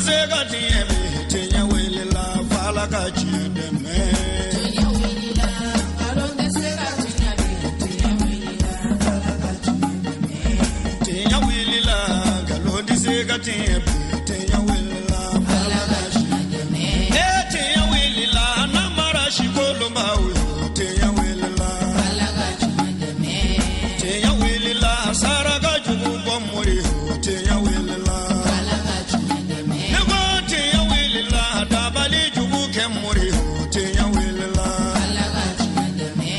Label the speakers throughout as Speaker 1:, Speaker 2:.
Speaker 1: se ka tiɲɛ bi, tiɲɛ wulila f'Ala ka tiɲɛ dɛmɛ.
Speaker 2: Tiɲɛ wulila, nkalon tɛ se ka tiɲɛ bi, tiɲɛ wulila, Ala ka tiɲɛ dɛmɛ.
Speaker 1: Tiɲɛ wulila, nkalon tɛ se ka tiɲɛ bi, tiɲɛ wulila f'Ala
Speaker 2: Ala
Speaker 1: ka
Speaker 2: ka
Speaker 1: tiɲɛ
Speaker 2: tiɲɛ dɛmɛ.
Speaker 1: E tiɲɛ wulila, namara sikolonbaw yo, tiɲɛ wulila.
Speaker 2: Ala ka tiɲɛ dɛmɛ.
Speaker 1: Tiɲɛ wulila, saraka jugu bɔ mori yo, tiɲɛ wulila.
Speaker 2: Ala ka tiɲɛ dɛmɛ.
Speaker 1: Ne ko tiɲɛ wulila, dabali jugu kɛ mori yo, tiɲɛ wulila.
Speaker 2: Ala ka tiɲɛ dɛmɛ.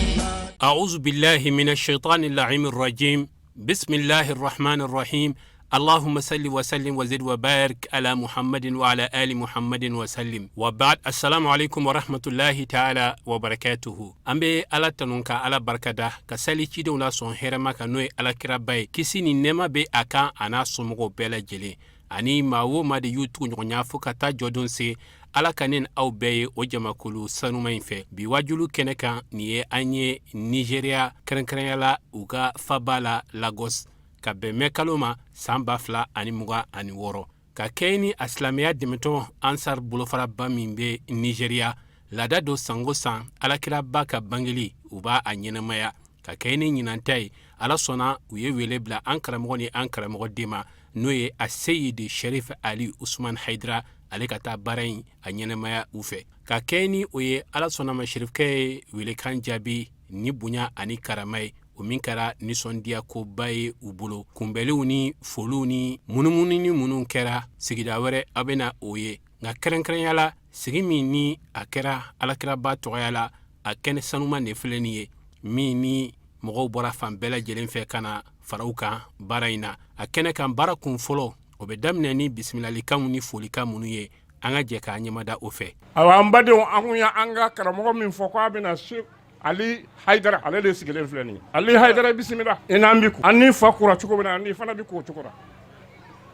Speaker 3: أعوذ بالله من الشيطان اللعين الرجيم، بسم الله الرحمن الرحيم، اللهم صل وسلم وزد وبارك على محمد وعلى آل محمد وسلم، وبعد، السلام عليكم ورحمة الله تعالى وبركاته. An bɛ Ala tanu ka Ala barikada ka sali cidenw la sɔn hɛrɛma kan, n'o ye Alakiraba ye, kisi ni nɛɛma bɛ a kan a n'a somɔgɔw bɛɛ lajɛlen ani maa o maa de y'u tugu ɲɔgɔnya fo ka taa jɔdon se. Ala ka ne ni aw bɛɛ ye o jamakulu sanuma in fɛ. Bi wajulu kɛnɛ kan, nin ye an ye Nizeriya, kɛrɛnkɛrɛnya la u ka faba la Lagos, ka bɛn mɛ kalo ma san 2026, ka kɛɲɛ ni a silamɛya dɛmɛtɔn Ansar bolofaraba min bɛ Nizeriya. Laada don, sango san Alakiraba ka bangeli, u b'a a ɲɛnamaya. Ka kɛɲɛ ni ɲinanta ye, Ala sɔnna, u ye wele bila an karamɔgɔ ni an karamɔgɔden ma, n'o ye a Seyidi Sherif Ali Usman Haidara, ale ka taa baara in a ɲɛnamaya u fɛ. Ka kɛɲɛ ni o ye, Ala sɔnna ma, Sherifkɛ ye welekan jaabi ni bonya ani karama ye, o min kɛra nisɔndiya koba ye u bolo. Kunbɛliw ni foliw ni munumununi minnu kɛra sigida wɛrɛ, aw bɛna o ye. Nka kɛrɛnkɛrɛnya la, sigi min ni a kɛra Alakiraba tɔgɔya la, a kɛnɛ sanuman de filɛ nin ye, min ni mɔgɔw bɔra fan bɛɛ lajɛlen fɛ ka na fara u kan baara in na. A kɛnɛ kan, baara kun fɔlɔ, o bɛ daminɛ ni bisimilalikanw ni folikan minnu ye, an ka jɛ k'a ɲɛmada o fɛ.
Speaker 4: Ayiwa, an badenw, an kun y'an ka karamɔgɔ min fɔ k'a bɛna se, Ali Hayidara, ale de sigilen filɛ nin ye. Ali Hayidara, bisimila. I n'an bi an ni fa kura cogo min na, an ni fana bi k'o cogo la.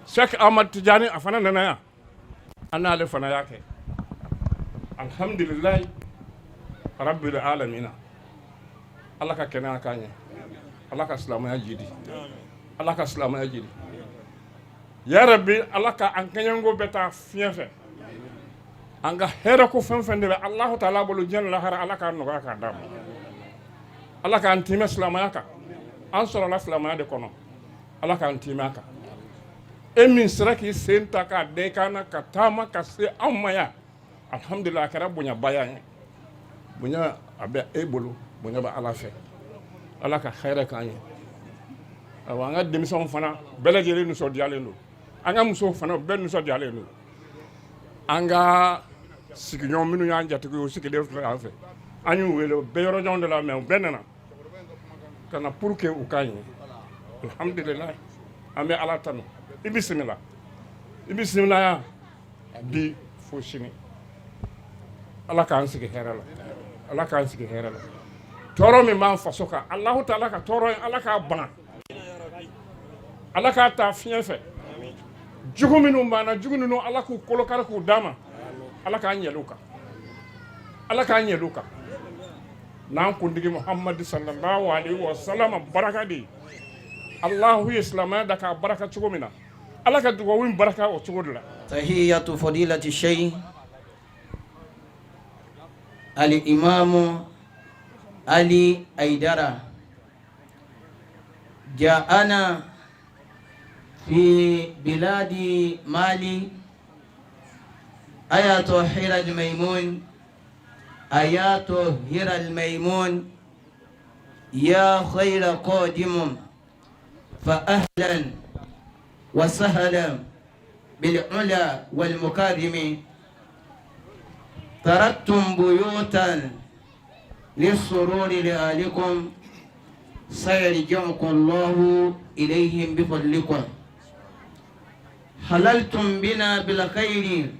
Speaker 4: Cheikh Ahmad Tijani, a fana nana yan, an n'ale fana y'a kɛ. Alhamdulilayi rabbil alamina. Ala ka kɛnɛya k'an ye, Ala ka silamɛya jidi, Ala ka silamɛya jidi, ya rabbi. Ala ka an kɛɲɛnko bɛ taa fiɲɛ fɛ. An ka hɛrɛ ko fɛn fɛn de bɛ Alahu taala bolo diɲɛ ni lahara, Ala k'a nɔgɔya k'a d'a ma. Ala k'an timɛ silamɛya kan. An sɔrɔla silamɛya de kɔnɔ, Ala k'an timɛ a kan. E min sera k'i sen ta k'a da i kan na ka taama ka se anw ma yan, alhamdulilah, a kɛra bonyaba y'an ye. Bonya a bɛ e bolo, bonya bɛ Ala fɛ. Ala ka hɛrɛ k'an ye. Ayiwa, an ka denmisɛnw fana bɛɛ lajɛlen nisɔndiyalen don, an ka musow fana bɛɛ nisɔndiyalen don. An ka sigiɲɔgɔn minnu y'an jatigi ye, o sigilen filɛ an fɛ. An y'u wele, u bɛɛ yɔrɔ jan de la, mais u bɛɛ nana ka na pour que u k'an ye. Alhamdulilah, an bɛ Ala tanu. I bisimila, i bisimila yan bi fo sini. Ala k'an sigi hɛrɛ la, Ala k'an sigi hɛrɛ la. Tɔɔrɔ min b'an faso kan, Alahu taala ka tɔɔrɔ in, Ala k'a ban, Ala k'a ta fiɲɛ fɛ. Jugu minnu b'an na, jugu ninnu, Ala k'u kolo kari k'u d'a ma. Ala k'an yɛlɛ u kan, Ala k'an yɛlɛ u kan n'an kuntigi Muhamadu sallallahu alaihi wa sallam baraka de ye. Alahu ye silamɛya da k'a baraka cogo min na, Ala ka dugawu in baraka o cogo de la.
Speaker 5: تحية فضيلة الشيخ الإمام علي أيدرا، جاءنا في بلاد مالي آية هير الميمون، آيات هير الميمون، يا خير قادم، فأهلا وسهلا بالعلا والمكارم. تركتم بيوتا للسرور لآلكم، سيرجعكم الله إليهم بفضلكم. حللتم بنا بالخير،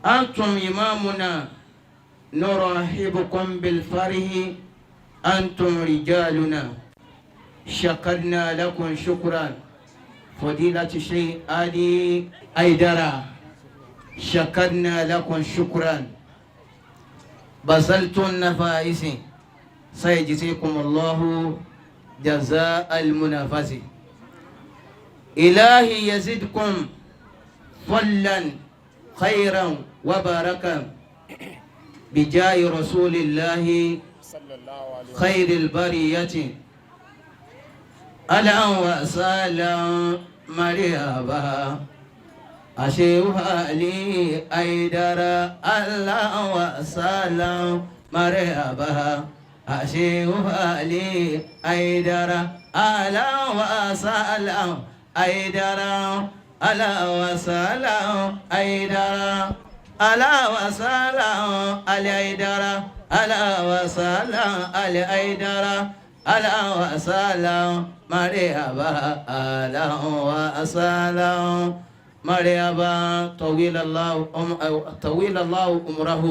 Speaker 5: أنتم إمامنا، نرحبكم بالفرح، أنتم رجالنا، شكرنا لكم شكرا. فضيلة الشيخ علي أيدرا، شكرنا لكم شكرا، بذلتم النفائس، سيجزيكم الله جزاء المنافس. إلهي يزدكم فلا خيرا وبركة بجاه رسول الله خير البرية. أهلا وسهلا مرحبا أشيخ علي أيدر. أهلا وسهلا مرحبا أشيخ علي أيدر. أهلا وسهلا أيدر، أهلا وسهلا أيدر، أهلا وسهلا علي أيدر، أهلا وسهلا علي أيدر، أهلا وسهلا مرحبا، أهلا وسهلا مرحبا. طويل الله عمره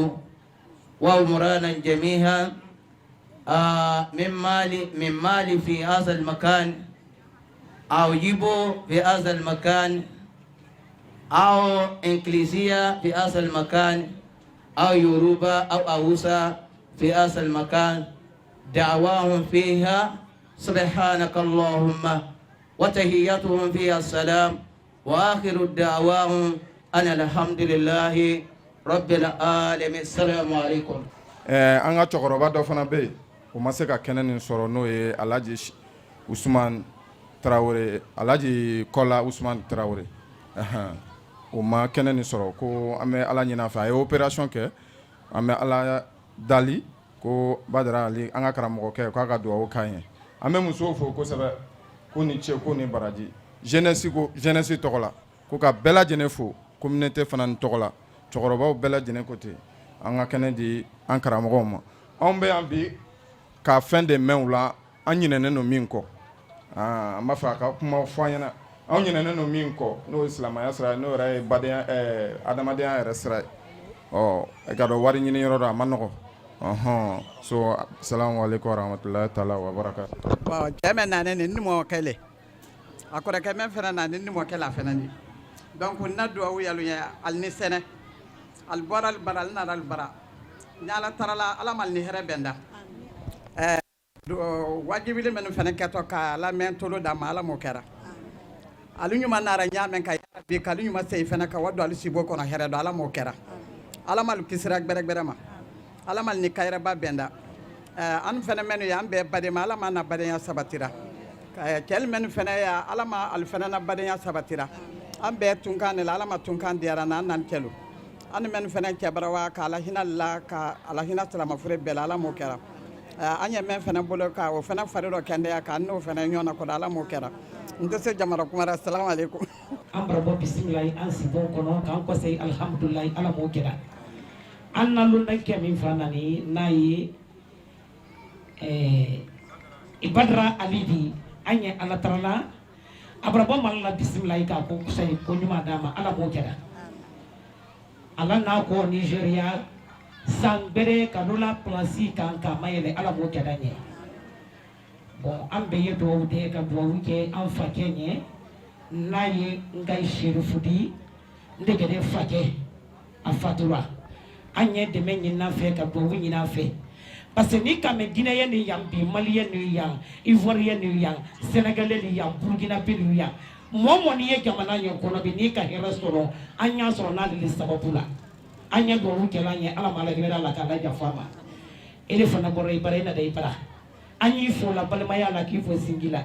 Speaker 5: وعمرانا جميعا. من مالي في هذا المكان أو يبو في هذا المكان أو إنجليزية في هذا المكان أو يوروبا أو أوسا في هذا المكان، دعواهم فيها سبحانك اللهم وتحيتهم فيها السلام، وآخر دعواهم أن الحمد لله رب العالمين. السلام عليكم.
Speaker 6: An ka cɛkɔrɔba dɔ fana bɛ yen, o ma se ka kɛnɛ nin sɔrɔ, n'o ye Alhaji Usman Tarawele, Alhaji Kɔla Usman Tarawele. O ma kɛnɛ nin sɔrɔ, ko an bɛ Ala ɲini a fɛ, a ye opération kɛ. An bɛ Ala dali ko Badara Ali, an ka karamɔgɔkɛ, k'a ka dugawu k'an ye. An bɛ musow fo kosɛbɛ, ko ni ce, ko ni baraji. Jeunesse, ko jeunesse tɔgɔ la, ko ka bɛɛ lajɛlen fo, communauté fana tɔgɔ la, cɛkɔrɔbaw bɛɛ lajɛlen ko ten. An ka kɛnɛ di an karamɔgɔw ma. Anw bɛ yan bi ka fɛn de mɛn u la, an ɲinɛnen don min kɔ. An b'a fɛ a ka kuma fɔ an ɲɛna, anw ɲinɛnen don min kɔ, n'o ye silamɛya sira ye, n'o yɛrɛ ye badenya, adamadenya yɛrɛ sira ye. Ɔ, i ka dɔn wari ɲini yɔrɔ dɔn, a ma nɔgɔ ɔhɔn. So salamu aleykum warahmatulahi taala wa barakatu.
Speaker 7: Bon, cɛ mɛ nane ni nimɔkɛ le, a kɔrɔkɛ mɛ fɛnɛ na ni nimɔkɛ la fɛnɛ ni. Donc n na duwawu yalu ye, ali ni sɛnɛ ali bɔra ali bara, ali nana ali bara ni Ala tarala, Ala ma ni hɛrɛ bɛnda. Wajibili minnu fɛnɛ kɛtɔ ka Ala mɛn tolo d'a ma, Ala m'o kɛra ali ɲuman nara ɲa mɛn ka bi k'ali ɲuman seyi fɛnɛ ka wa don ali sibo kɔnɔ hɛrɛ dɔ, Ala m'o kɛra. Ala ma kisira gbɛrɛgbɛrɛ ma, Ala ma ni kayɛrɛba bɛnda. An fɛnɛ mɛnu ye, an bɛɛ baden, Ala ma na badenya sabatira. Cɛli mɛnu fɛnɛ ye, Ala ma ali fɛnɛ na badenya sabatira. An bɛɛ tunkan de la, Ala ma tunkan diyara na an nan cɛlu. An ni mɛnu fɛnɛ cɛbarawa ka Ala hinɛ la, ka Ala hinɛ silamafure bɛɛ la, Ala m'o kɛra. An ye mɛn fɛnɛ bolo ka o fɛnɛ fari dɔ kɛndɛya k'an n'o fɛnɛ ɲɔgɔn na kɔdɔ, Ala m'o kɛra. N tɛ se jamana kuma ra. Salamu aleykum.
Speaker 8: An bara bɔ bisimilayi an sibon kɔnɔ k'an kɔsɛ alhamdulilayi, Ala m'o kɛra. An na londan kɛ min fana nani n'a ye Badara Ali di, an ye Ala tarala a bara bɔ Mali la bisimilayi k'a ko kusayi ko ɲuman d'a ma, Ala m'o kɛra. Ala n'a kɔ Nigéria san gbɛrɛ ka n'o la place kan k'a ma yɛlɛ, Ala m'o kɛra ɲɛ. Bon, an bɛɛ ye dugawu de ka dugawu kɛ an fakɛ ɲɛ, n'a ye n ka Serifu di, n degeden fakɛ a fatura. An ye dɛmɛ ɲini a fɛ ka dugawu ɲini a fɛ, parce que ni ka mɛn Guinéen ni yan bi, Malien ni yan, Ivoirien ni yan, Sénégalais ni yan, Burkinabé ni yan, mɔgɔ mɔgɔ n'i ye jamana ɲɛ kɔnɔ bi, n'i ka hɛrɛ sɔrɔ, an y'a sɔrɔ n'ale de sababu la. An ye dugawu kɛla an ye, Ala ma ala hinɛ la k'a la jafa ma. E de fana bɔra i bara, i nana i bara, an y'i fo la balimaya la, k'i fo sinji la.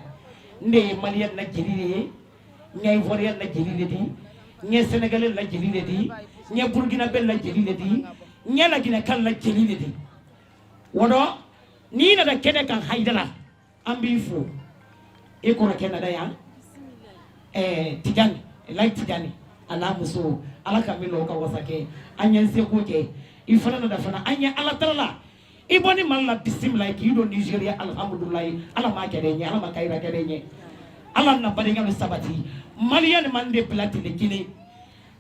Speaker 8: N de ye Malien na jeli de ye, n ye Ivoirien na jeli de di, n ye Sénégalais la jeli de di, n ye Burkinabé la jeli de di, n ye Laginɛkan la jeli de di. Wɔdɔ n'i nana kɛnɛ kan Hayidara, an b'i fo. E kɔrɔkɛ nana yan, Tijani Layi, Tijani a n'a muso, Ala ka min o ka wasa kɛ. An ye n seko kɛ, i fana nana fana, an ye Ala tala la. I bɔ ni Mali la bisimilayi k'i don Nigéria alhamdulilayi, Ala m'a kɛ dɛ ɲɛ, Ala ma kayira kɛ dɛ ɲɛ. Ala na badenya bɛ sabati. Malien ni man de bila tile kelen,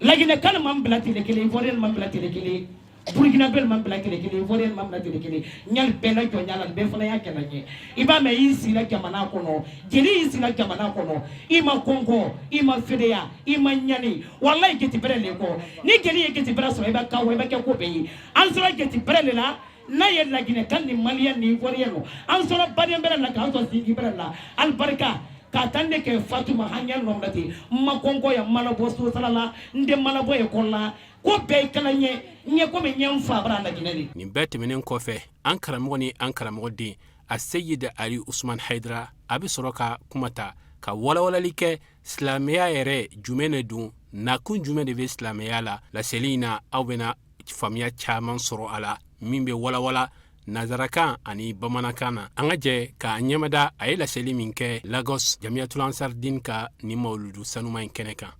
Speaker 8: Laginɛkan ni man bila tile kelen, Ivoirien ni man bila tile kelen, Burkinabé ni man bila tile kelen, Ivoirien ni man bila tile kelen. Ɲali bɛɛ la jɔnya la, bɛɛ fana y'a kɛlɛ ɲɛ. I b'a mɛn, i y'i sigi jamana kɔnɔ, jeli y'i sigi jamana kɔnɔ, i ma kɔnkɔ, i ma fedeya, i ma ɲani, walayi jeti bɛrɛ le kɔ. Ni jeli ye jeti bɛrɛ sɔrɔ, i bɛ kawo, i bɛ kɛ ko bɛɛ ye. An sera jeti bɛrɛ de la, n'a ye Laginɛkan ni Malien ni Ivoirien no, an sɔrɔ baden bɛrɛ la k'an sɔrɔ sinji bɛrɛ la, alibarika. Ka taa ne kɛ Fatuma an ɲɛ nɔ ten n ma kɔnkɔ yan n ma labɔ sosara la n den ma labɔ ekɔli la ko bɛɛ ye kalan ɲɛ n ye komi ɲɛ n fa bara Laginɛ de.
Speaker 3: Nin bɛɛ tɛmɛnen kɔfɛ, an karamɔgɔ ni an karamɔgɔ den a Seyid Ali Usman Hayidara, a bɛ sɔrɔ ka kuma ta ka walawalali kɛ silamɛya yɛrɛ jumɛn de don, nakun jumɛn de bɛ silamɛya la. Laseli in na, aw bɛna faamuya caman sɔrɔ a la min bɛ walawala nazarakan ani bamanankan na. An ka jɛ k'an ɲɛmada a ye laseli min kɛ Lagos Jamiyatul Ansar Din ka nin mawuludu sanuma in kɛnɛ kan.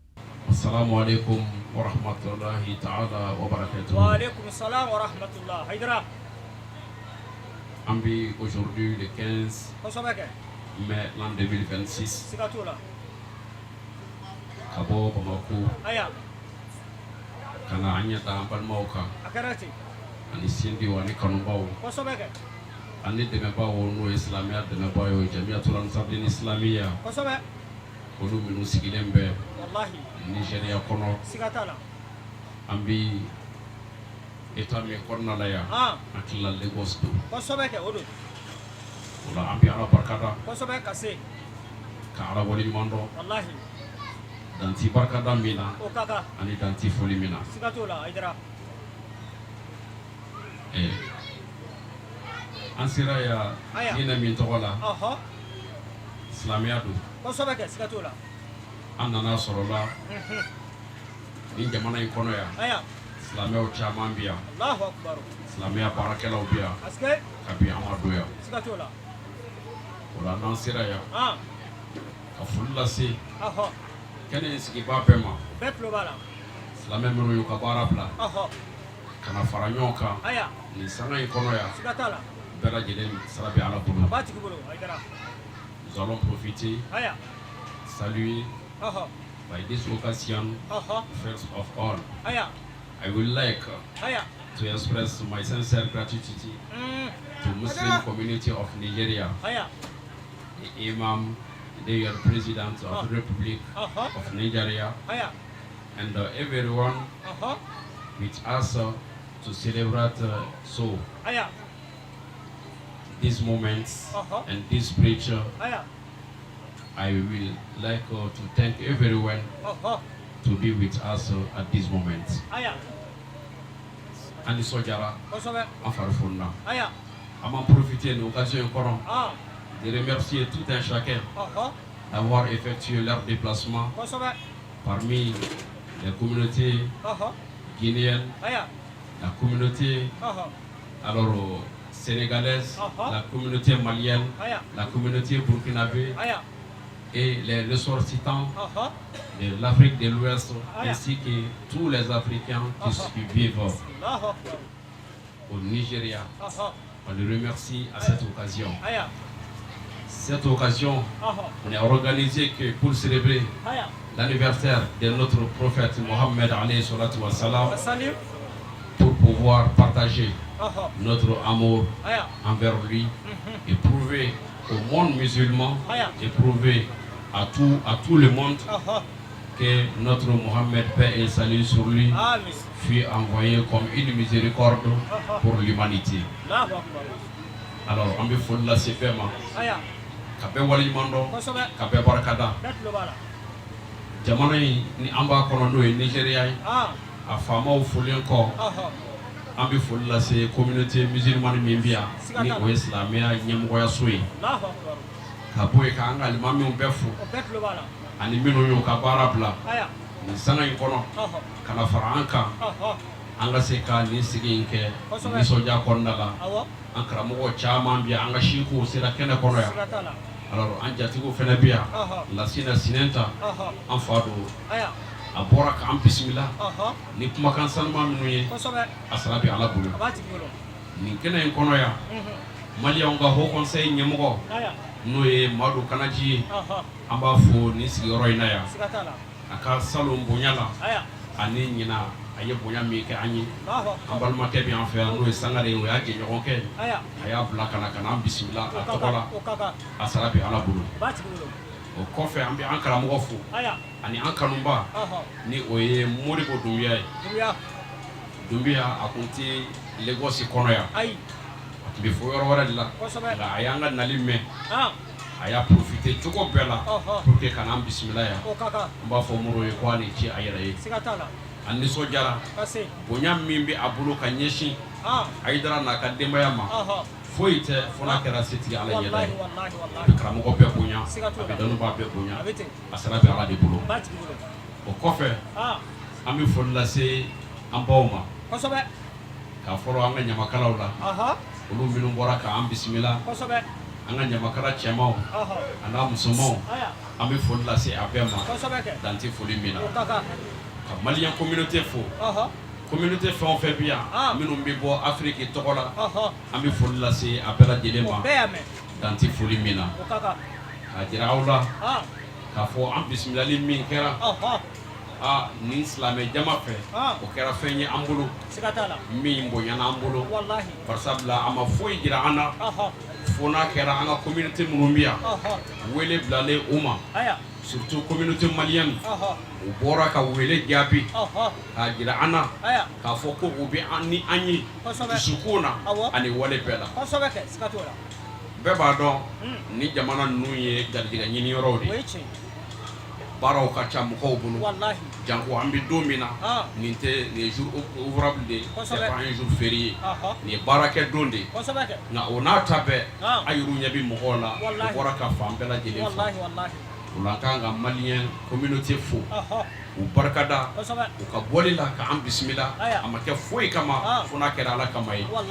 Speaker 9: Assalamu alaikum wa rahmatullahi ta'ala wa barakatuh.
Speaker 10: Wa alaikum salam wa rahmatullah. Haidara.
Speaker 9: An bi aujourd'hui le 15
Speaker 10: Kosɛbɛ kɛ.
Speaker 9: mai l'an 2026.
Speaker 10: Siga t'o la.
Speaker 9: Ka bɔ Bamakɔ.
Speaker 10: Aya.
Speaker 9: Ka na an ɲɛ da an balimaw kan.
Speaker 10: A kɛra ten.
Speaker 9: Ani sindiw ani kanubaw.
Speaker 10: Kosɛbɛ kɛ.
Speaker 9: Ani dɛmɛbaaw, n'o ye silamɛya dɛmɛbaaw ye, Jamiyatul Ansar-Dine Islamiya.
Speaker 10: Kosɛbɛ.
Speaker 9: Olu minnu sigilen bɛ
Speaker 10: Walahi.
Speaker 9: Nigéria kɔnɔ.
Speaker 10: Siga t'a la.
Speaker 9: An bi état min kɔnɔna la yan. An tilala Lagos don.
Speaker 10: Kosɛbɛ kɛ, o don.
Speaker 9: O la an bɛ Ala barikada.
Speaker 10: Kosɛbɛ ka se.
Speaker 9: Ka Ala waleɲuman dɔn.
Speaker 10: Walahi.
Speaker 9: Dan ti barikada min na.
Speaker 10: O ka kan.
Speaker 9: Ani dan ti foli min na.
Speaker 10: Siga t'o la Hayidara.
Speaker 9: An sera yan diinɛ min tɔgɔ la. Silamɛya don.
Speaker 10: Kosɛbɛ kɛ, siga t'o la.
Speaker 9: An nana sɔrɔ la nin jamana in kɔnɔ yan. Silamɛw caman bɛ yan.
Speaker 10: Alahu akibaru.
Speaker 9: Silamɛya baarakɛlaw bɛ yan.
Speaker 10: Asike.
Speaker 9: Kabi an ma don yan.
Speaker 10: Siga t'o la.
Speaker 9: O la n'an sera yan. Ka foli lase. Kɛnɛ in sigibaa bɛɛ ma.
Speaker 10: Bɛɛ tulo b'a la.
Speaker 9: Silamɛ minnu y'u ka baara bila. Ka na fara ɲɔgɔn kan. Nin sanga in kɔnɔ yan.
Speaker 10: Siga t'a la.
Speaker 9: Bɛɛ lajɛlen sara bɛ Ala bolo.
Speaker 10: A b'a tigi bolo Hayidara.
Speaker 9: Nous allons profiter. Saluer. By this occasion, first of all, I would like to express my sincere gratitude to Muslim community of Nigeria, the Imam, the President of the Republic of Nigeria, and everyone with us to celebrate so this moment and this preacher. I will like to thank everyone to be with us at this moment. An nisɔndiyara, an fari fonina. An b'an profiter nin occasion in kɔnɔ de remercier tout un chacun d'avoir effectué leur déplacement parmi les communautés guinéennes, la communauté alors sénégalaise, la communauté malienne, la communauté burkinabé et les ressortissants de l'Afrique de l'Ouest ainsi que tous les Africains qui vivent au Nigeria. On les remercie à cette occasion. Cette occasion n'est organisée que pour célébrer l'anniversaire de notre prophète Mohammed alayhi salatu wa salam, pour pouvoir partager notre amour envers lui et prouver au monde musulman et prouver à tout le monde que notre Mohammed, paix et salut sur lui, fut envoyé comme une miséricorde pour l'humanité. Alors, an bɛ foli lase bɛɛ ma, ka bɛɛ waleɲuman dɔn, ka bɛɛ barikada. Jamana in ni an b'a kɔnɔ, n'o ye Nigéria ye, a faamaw folen kɔ, an bɛ foli lase communauté musulmane min bɛ yan, ni o ye silamɛya ɲɛmɔgɔyaso ye, ka bɔ yen k'an ka alimamiw bɛɛ fo ani minnu y'u ka baara bila nin sanga in kɔnɔ ka na fara an kan, an ka se ka nin sigi in kɛ nisɔndiya kɔnɔna la. An karamɔgɔ caman bɛ yan, an ka sikuw sera kɛnɛ kɔnɔ yan. Alors, an jatigiw fana bɛ yan, Lasina Sinɛnta, an fa don, a bɔra k'an bisimila ni kumakan sanuma minnu ye, a sara bɛ Ala bolo. Nin kɛnɛ in kɔnɔ yan, Maliyɛnw ka haut conseil ɲɛmɔgɔ, n'o ye Madu Kanaji ye, an b'a fo nin sigiyɔrɔ in na yan, a ka salon bonya la ani ɲina a ye bonya min kɛ an ye. An balimakɛ bɛ an fɛ yan, n'o ye Sangare ye, o y'a jɛɲɔgɔnkɛ ye, a y'a bila ka na ka na an bisimila a tɔgɔ la, a sara bɛ Ala bolo. O kɔfɛ, an bɛ an karamɔgɔ fo ani an kanuba, ni o ye Moribo Dunbiya ye. Dunbiya, a kun tɛ Lagos kɔnɔ yan, a tun bɛ fɔ yɔrɔ wɛrɛ de la, nka a y'an ka nali mɛn. A y'a profiter cogo bɛɛ la pour que ka n'an bisimila yan. An b'a fɔ Moro ye ko a ni ce a yɛrɛ ye. A nisɔndiyara bonya min bɛ a bolo ka ɲɛsin Hayidara n'a ka denbaya ma, foyi tɛ fo n'a kɛra setigi Ala ɲɛda ye. A bɛ karamɔgɔ bɛɛ bonya, a bɛ dɔnnibaa bɛɛ bonya, a sara bɛ Ala de bolo. O kɔfɛ, an bɛ foli lase an baw ma, k'a fɔlɔ an ka ɲamakalaw la, olu minnu bɔra k'an bisimila, an ka ɲamakala cɛmanw an'a musomanw, an bɛ foli lase a bɛɛ ma, dan tɛ foli min na. Ka malien communauté fo, communauté fɛn o fɛn bɛ yan minnu bɛ bɔ Afrique tɔgɔ la, an bɛ foli lase a bɛɛ lajɛlen ma, dan tɛ foli min na. K'a jira aw la k'a fɔ an bisimilali min kɛra aa nin silamɛ jama fɛ, o kɛra fɛn ye an bolo min bonyana an bolo, barisabula a ma foyi jira an na fo n'a kɛra an ka communauté minnu bɛ yan, wele bilalen u ma. Surtout communauté malienne u bɔra ka wele jaabi k'a jira an na k'a fɔ ko u bɛ an ni an ye dusukun na ani wale bɛɛ la. Bɛɛ b'a dɔn ni jamana ninnu ye garijɛgɛ ɲini yɔrɔw de ye, baaraw ka ca mɔgɔw bolo, janko an bɛ don min na, nin tɛ nin ye jour ouvrable de ye, c'est pas un jour férié, nin ye baarakɛ don de ye. Nka o n'a ta bɛɛ, a yɛrɛw ɲɛ bɛ mɔgɔw la, u bɔra ka fan bɛɛ lajɛlen fɛ. O la an ka kan ka malien communauté fo, u barikada u ka bɔli la ka an bisimila. A ma kɛ foyi kama fo n'a kɛra Ala kama ye. O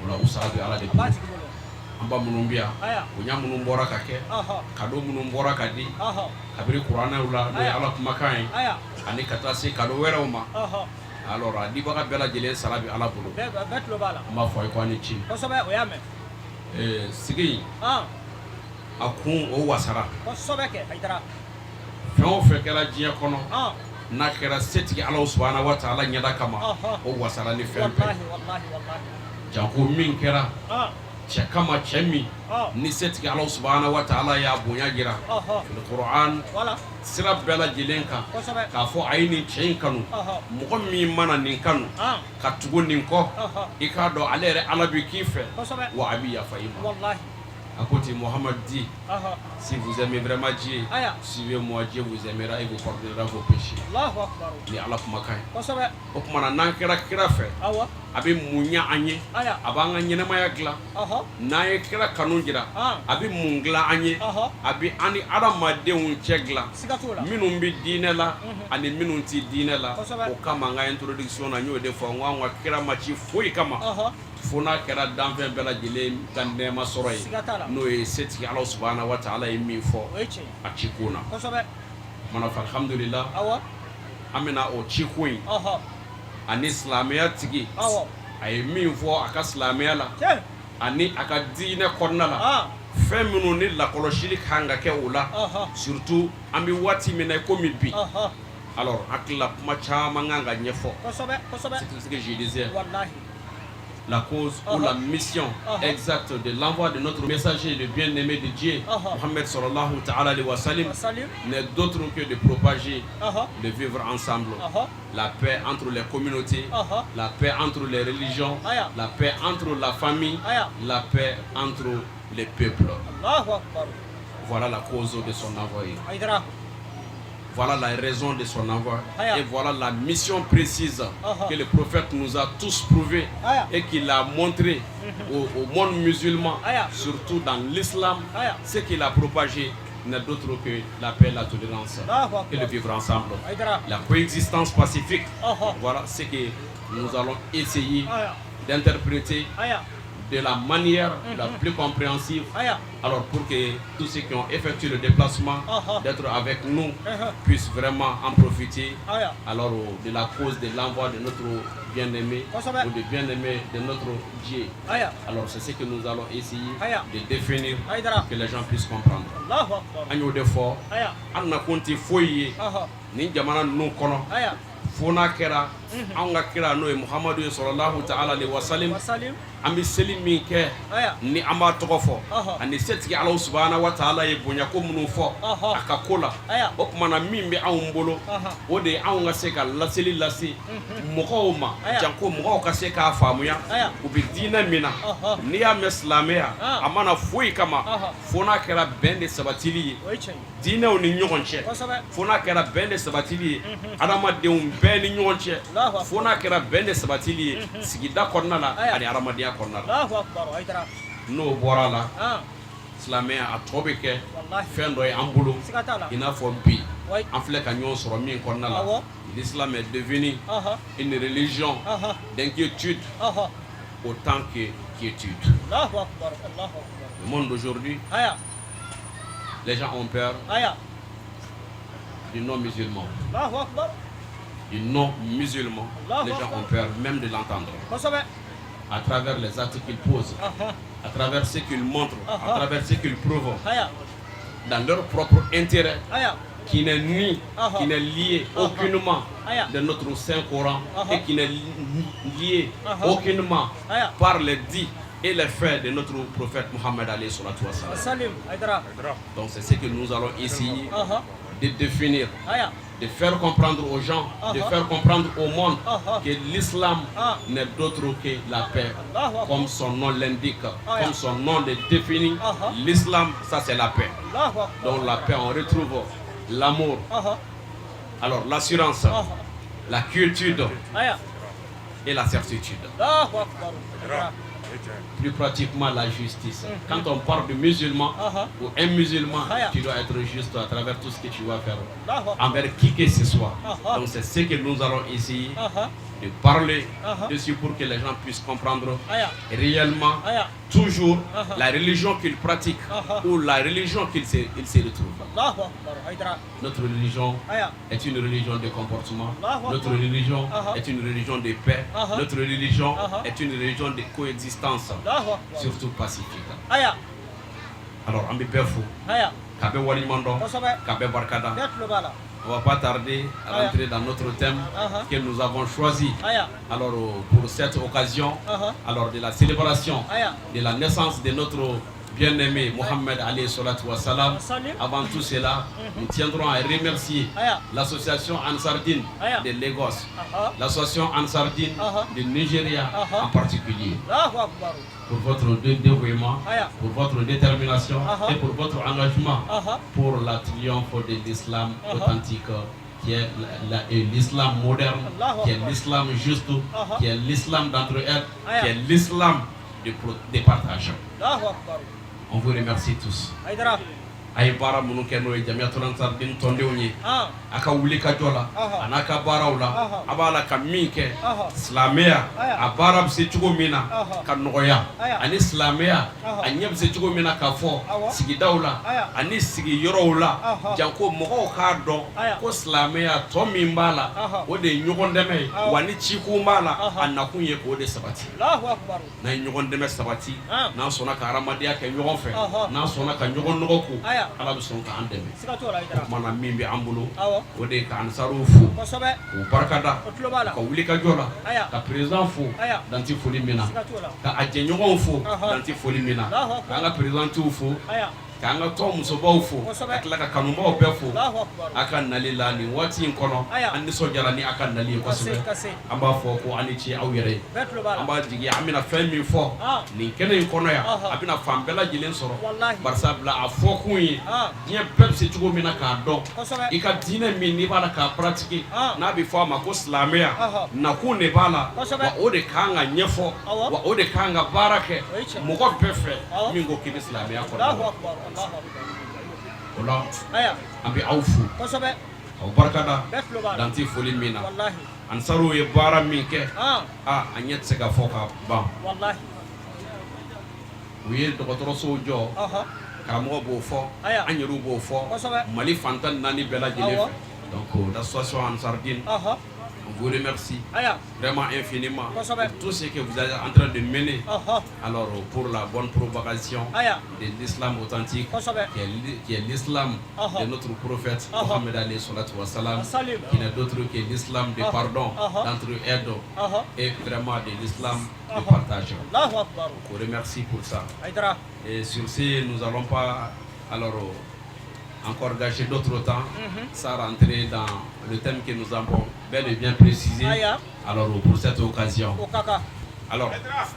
Speaker 9: la u sara bɛ Ala de bolo. An ba minnu bɛ yan, bonya minnu bɔra ka kɛ, cadeau minnu bɔra ka di kabini kuranɛw la, n'o ye Ala kumakan ye, ani ka taa se cadeau wɛrɛw ma, alors a dibaga bɛɛ lajɛlen sara bɛ Ala bolo. An b'a fɔ a ye ko a ni ce. Sigi in a kun o wasara. Fɛn o fɛn kɛra diɲɛ kɔnɔ, n'a kɛra setigi Ala subahana wa taala ɲɛda kama, o wasara ni fɛn bɛɛ. Janko min kɛra cɛ kama, cɛ min ni setigi Ala subahana wa taala y'a bonya jira kuran sira bɛɛ lajɛlen kan, k'a fɔ a ye nin cɛ in kanu. Mɔgɔ min mana nin kanu ka tugu nin kɔ, i k'a dɔn ale yɛrɛ Ala bɛ k'i fɛ, wa a bɛ yafa i ma. A ko ten, Mohamɛdi dit: si vous aimez vraiment Dieu, suivez-moi, Dieu vous aimera et vous pardonnera vos péchés. Ni Ala kumakan ye. O tuma na, n'an kɛra kira fɛ, a bɛ mun ɲɛ an ye? A b'an ka ɲɛnamaya dilan. N'an ye kira kanu jira, a bɛ mun dilan an ye? A bɛ an ni adamadenw cɛ dilan, minnu bɛ diinɛ la ani minnu tɛ diinɛ la. O kama, n ka introduction na, n y'o de fɔ, n ko an ka kira ma ci foyi kama fo n'a kɛra danfɛn bɛɛ lajɛlen ka nɛɛma sɔrɔ ye, n'o ye setigi Ala subahana wa taala ye min fɔ a cikun na. Mana fɔ alhamdulila, an bɛna o cikun in ani silamɛya tigi a ye min fɔ a ka silamɛya la ani a ka diinɛ kɔnɔna la, fɛn minnu ni lakɔlɔsili kan ka kɛ o la, surtout an bɛ waati min na komi bi. Alors hakili la, kuma caman kan ka ɲɛfɔ. C'est ce que je disais, la cause ou la mission exacte de l'envoi de notre messager, le bien-aimé de Dieu, Mohammed sallallahu ta'ala alayhi wa sallam, n'est d'autre que de propager le vivre ensemble, la paix entre les communautés, la paix entre les religions, la paix entre la famille, la paix entre les peuples. Voilà la cause de son envoyé. Voilà la raison de son envoi. Et voilà la mission précise que le prophète nous a tous prouvé et qu'il a montré au monde musulman, surtout dans l'islam. Ce qu'il a propagé n'est d'autre que la paix, la tolérance et le vivre ensemble. La coexistence pacifique. Voilà ce que nous allons essayer d'interpréter de la manière la plus compréhensive. Alors pour que tous ceux qui ont effectué le déplacement d'être avec nous puissent vraiment en profiter, alors de la cause de l'envoi de notre bien-aimé ou de bien-aimé de notre Dieu. Alors c'est ce que nous allons essayer de définir pour que les gens puissent comprendre. An y'o de fɔ, an nakun tɛ foyi ye. Nin jamana ninnu kɔnɔ, fo n'a kɛra anw ka kira, n'o ye Muhamadu ye, sɔlɔlahu taala alehi wasalim, an bɛ seli min kɛ ni an b'a tɔgɔ fɔ, ani setigi Alahu subahana wa taala ye bonyako minnu fɔ a ka ko la. O tuma na, min bɛ anw bolo, o de ye anw ka se ka laseli lase mɔgɔw ma, janko mɔgɔw ka se k'a faamuya u bɛ diinɛ min na. N'i y'a mɛn silamɛya, a ma na foyi kama fo n'a kɛra bɛn de sabatili ye diinɛw ni ɲɔgɔn cɛ, fo n'a kɛra bɛn de sabatili ye adamadenw bɛɛ ni ɲɔgɔn cɛ, fo n'a kɛra bɛn de sabatili ye sigida kɔnɔna la ani adamadenya kɔnɔna la. N'o bɔra a la, silamɛya a tɔ bɛ kɛ fɛn dɔ ye an bolo, i n'a fɔ bi an filɛ ka ɲɔgɔn sɔrɔ min kɔnɔna la. L'islam est devenu une religion d'inquiétude autant que quiétude. Le monde d'aujourd'hui, les gens ont peur du non-musulman. Du non-musulman, les gens ont peur même de l'entendre. À travers les actes qu'ils posent, à travers ce qu'ils montrent, à travers ce qu'ils prouvent, dans leur propre intérêt, qui n'est ni, qui n'est lié aucunement de notre Saint Coran et qui n'est lié aucunement par les dits et les faits de notre prophète Mohammed alayhi salatu wassalam. Donc c'est ce que nous allons essayer de définir, de faire comprendre aux gens, de faire comprendre au monde que l'islam n'est d'autre que la paix, comme son nom l'indique, comme son nom le définit. L'islam, ça c'est la paix. Donc la paix, on retrouve l'amour, alors l'assurance, la quiétude et la certitude. Plus pratiquement la justice. Quand on parle de musulman ou un musulman, tu dois être juste à travers tout ce que tu vas faire envers qui que ce soit. Donc c'est ce que nous allons essayer de parler dessus pour que les gens puissent comprendre réellement toujours la religion qu'ils pratiquent ou la religion qu'ils se, ils se retrouvent. Notre religion est une religion de comportement. Notre religion est une religion de paix. Notre religion est une religion de coexistence, surtout pacifique. Alors, an bɛ bɛɛ fo, ka bɛɛ waleɲuman dɔn, ka bɛɛ barika da. On va pas tarder à rentrer dans notre thème que nous avons choisi. Alors, pour cette occasion, alors de la célébration de la naissance de notre bien-aimé Mohammed alayhi salatu wassalam. Avant tout cela, nous tiendrons à remercier l'association Ansardine de Lagos, l'association Ansardine de Nigeria en particulier, pour votre dévouement, pour votre détermination et pour votre engagement pour la triomphe de l'islam authentique, qui est l'islam moderne, qui est l'islam juste, qui est l'islam d'entre-elles, qui est l'islam de partage. On vous remercie tous. A ye baara minnu kɛ, n'o ye Jamiyatul Ansardine tɔndenw ye, a ka wuli ka jɔ la a n'a ka baaraw la, a b'a la ka min kɛ silamɛya a baara bɛ se cogo min na ka nɔgɔya, ani silamɛya a ɲɛ bɛ se cogo min na ka fɔ sigidaw la ani sigiyɔrɔw la, janko mɔgɔw k'a dɔn ko silamɛya tɔ min b'a la, o de ye ɲɔgɔn dɛmɛ ye. Wa ni cikun b'a la, a nakun ye k'o de sabati. N'an ye ɲɔgɔn dɛmɛ sabati, n'an sɔnna ka hadamadenya kɛ ɲɔgɔn fɛ, n'an sɔnna ka ɲɔgɔn nɔgɔ ko, Ala bɛ sɔn k'an dɛmɛ. O tuma na, min bɛ an bolo, o de ye ka ansaruw fo k'u barikada ka wuli ka jɔ la, ka président fo dan tɛ foli min na, ka a jɛɲɔgɔnw fo dan tɛ foli min na, k'an ka présidentew fo, k'an ka tɔn musobaw fo, ka tila ka kanubaw bɛɛ fo a ka nali la nin waati in kɔnɔ. An nisɔndiyara ni a ka nali ye kosɛbɛ. An b'a fɔ ko an ni ce aw yɛrɛ ye. An b'a jigi an bɛna fɛn min fɔ nin kɛnɛ in kɔnɔ yan, a bɛna fan bɛɛ lajɛlen sɔrɔ, barisa bila a fɔkun ye diɲɛ bɛɛ bɛ se cogo min na k'a dɔn i ka diinɛ min n'i b'a la k'a pratiquer, n'a bɛ fɔ a ma ko silamɛya, nakun de b'a la, wa o de kan ka ɲɛfɔ, wa o de kan ka baara kɛ mɔgɔ bɛɛ fɛ min ko k'i bɛ silamɛya kɔnɔ. O la, an bɛ aw fo aw barikada dan tɛ foli min na. Ansaruw ye baara min kɛ, aa, a ɲɛ tɛ se ka fɔ ka ban. U ye dɔgɔtɔrɔsow jɔ, karamɔgɔ b'o fɔ, an yɛrɛw b'o fɔ, Mali fan 14 bɛɛ lajɛlen fɛ. Donc l'association Ansardine, on vous remercie
Speaker 10: Aya.
Speaker 9: vraiment infiniment
Speaker 10: Kosɛbɛ.
Speaker 9: pour tout ce que vous êtes en train de mener
Speaker 10: Ɔhɔ.
Speaker 9: alors pour la bonne propagation
Speaker 10: Aya.
Speaker 9: de l'islam authentique
Speaker 10: Kosɛbɛ.
Speaker 9: qui est l'islam
Speaker 10: Ɔhɔ.
Speaker 9: de notre prophète
Speaker 10: Ɔhɔ.
Speaker 9: Mohammed alayhi salatu wa salam,
Speaker 10: Salim.
Speaker 9: qui n'est d'autre que l'islam de
Speaker 10: Ɔhɔ.
Speaker 9: pardon,
Speaker 10: Ɔhɔ.
Speaker 9: d'entraide
Speaker 10: Ɔhɔ.
Speaker 9: et vraiment de l'islam de
Speaker 10: Ɔhɔ.
Speaker 9: partage.
Speaker 10: Allahu akbar.
Speaker 9: On vous remercie pour ça.
Speaker 10: Haidara.
Speaker 9: Et sur ce, nous n'allons pas alors encore gâcher d'autres temps sans rentrer dans le thème que nous avons bel et bien précisé
Speaker 10: Aya.
Speaker 9: alors pour cette occasion.
Speaker 10: O ka kan.
Speaker 9: Alors,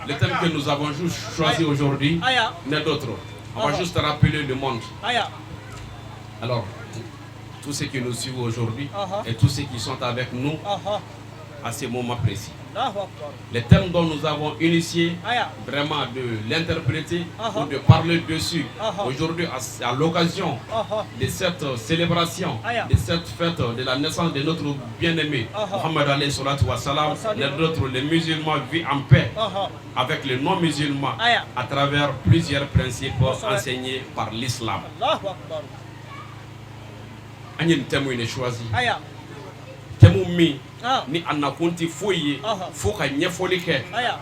Speaker 9: le thème que nous avons juste choisi aujourd'hui
Speaker 10: Aya.
Speaker 9: n'est d'autre. On va
Speaker 10: Ɔhɔ.
Speaker 9: juste rappeler le monde.
Speaker 10: Aya.
Speaker 9: Alors, tous ceux qui nous suivent aujourd'hui
Speaker 10: Uh-huh.
Speaker 9: et tous ceux qui sont avec nous
Speaker 10: Ɔhɔ.
Speaker 9: à ce moment précis.
Speaker 10: Allahu akbar.
Speaker 9: Les thèmes dont nous avons initié
Speaker 10: Aya.
Speaker 9: vraiment de l'interpréter
Speaker 10: Uh-huh.
Speaker 9: ou de parler dessus
Speaker 10: Uh-huh.
Speaker 9: aujourd'hui à l'occasion
Speaker 10: Ɔhɔ.
Speaker 9: de cette célébration,
Speaker 10: Aya.
Speaker 9: de cette fête de la naissance de notre bien-aimé
Speaker 10: Uh-huh.
Speaker 9: Mohammed alayhi salatu wa salam,
Speaker 10: Salam.
Speaker 9: n'est d'autre les musulmans vivent en paix
Speaker 10: Ɔhɔ.
Speaker 9: avec les non-musulmans
Speaker 10: Aya.
Speaker 9: à travers plusieurs principes
Speaker 10: Kosɛbɛ.
Speaker 9: enseignés par l'islam.
Speaker 10: Allahu akbar.
Speaker 9: An ye nin thème in de choisi.
Speaker 10: Aya.
Speaker 9: Thème min
Speaker 10: Ah.
Speaker 9: ni a nakun tɛ foyi ye
Speaker 10: Ɔhɔ.
Speaker 9: fo ka ɲɛfɔli kɛ
Speaker 10: Aya.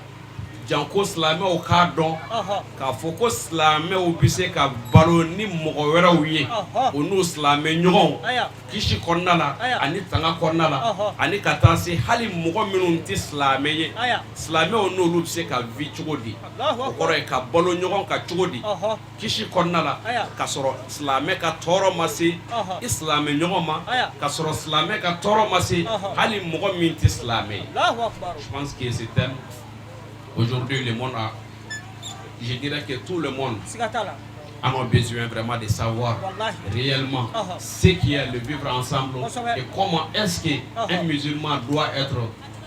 Speaker 9: janko silamɛw k'a dɔn
Speaker 10: Ɔhɔ.
Speaker 9: k'a fɔ ko silamɛw bɛ se ka balo ni mɔgɔ wɛrɛw ye
Speaker 10: Ɔhɔ.
Speaker 9: o n'u silamɛ ɲɔgɔnw
Speaker 10: Aya.
Speaker 9: kisi kɔnɔna la
Speaker 10: Aya.
Speaker 9: ani tanga kɔnɔna la
Speaker 10: Ɔhɔ.
Speaker 9: ani ka taa se hali mɔgɔ minnu tɛ silamɛ ye
Speaker 10: Aya.
Speaker 9: silamɛw n'olu bɛ se ka vi cogo di
Speaker 10: Allahu
Speaker 9: o
Speaker 10: akbar.
Speaker 9: kɔrɔ ye ka balo ɲɔgɔn kan cogo di
Speaker 10: Ɔhɔ.
Speaker 9: kisi kɔnɔna la
Speaker 10: Aya.
Speaker 9: ka sɔrɔ silamɛ ka tɔɔrɔ ma se
Speaker 10: Ɔhɔ.
Speaker 9: i silamɛ ɲɔgɔn ma
Speaker 10: Aya.
Speaker 9: ka sɔrɔ silamɛ ka tɔɔrɔ ma se
Speaker 10: Ɔhɔ.
Speaker 9: hali mɔgɔ min tɛ silamɛ ye.
Speaker 10: Allahu akbar.
Speaker 9: Je pense que ce thème, aujourd'hui, le monde a, je dirais que tout le monde
Speaker 10: Siga t'a la.
Speaker 9: en a besoin vraiment de savoir
Speaker 10: Wallahi.
Speaker 9: réellement
Speaker 10: Uh-huh.
Speaker 9: ce qui est le vivre ensemble
Speaker 10: Kosɛbɛ.
Speaker 9: et comment est-ce qu'un
Speaker 10: Uh-huh.
Speaker 9: musulman doit être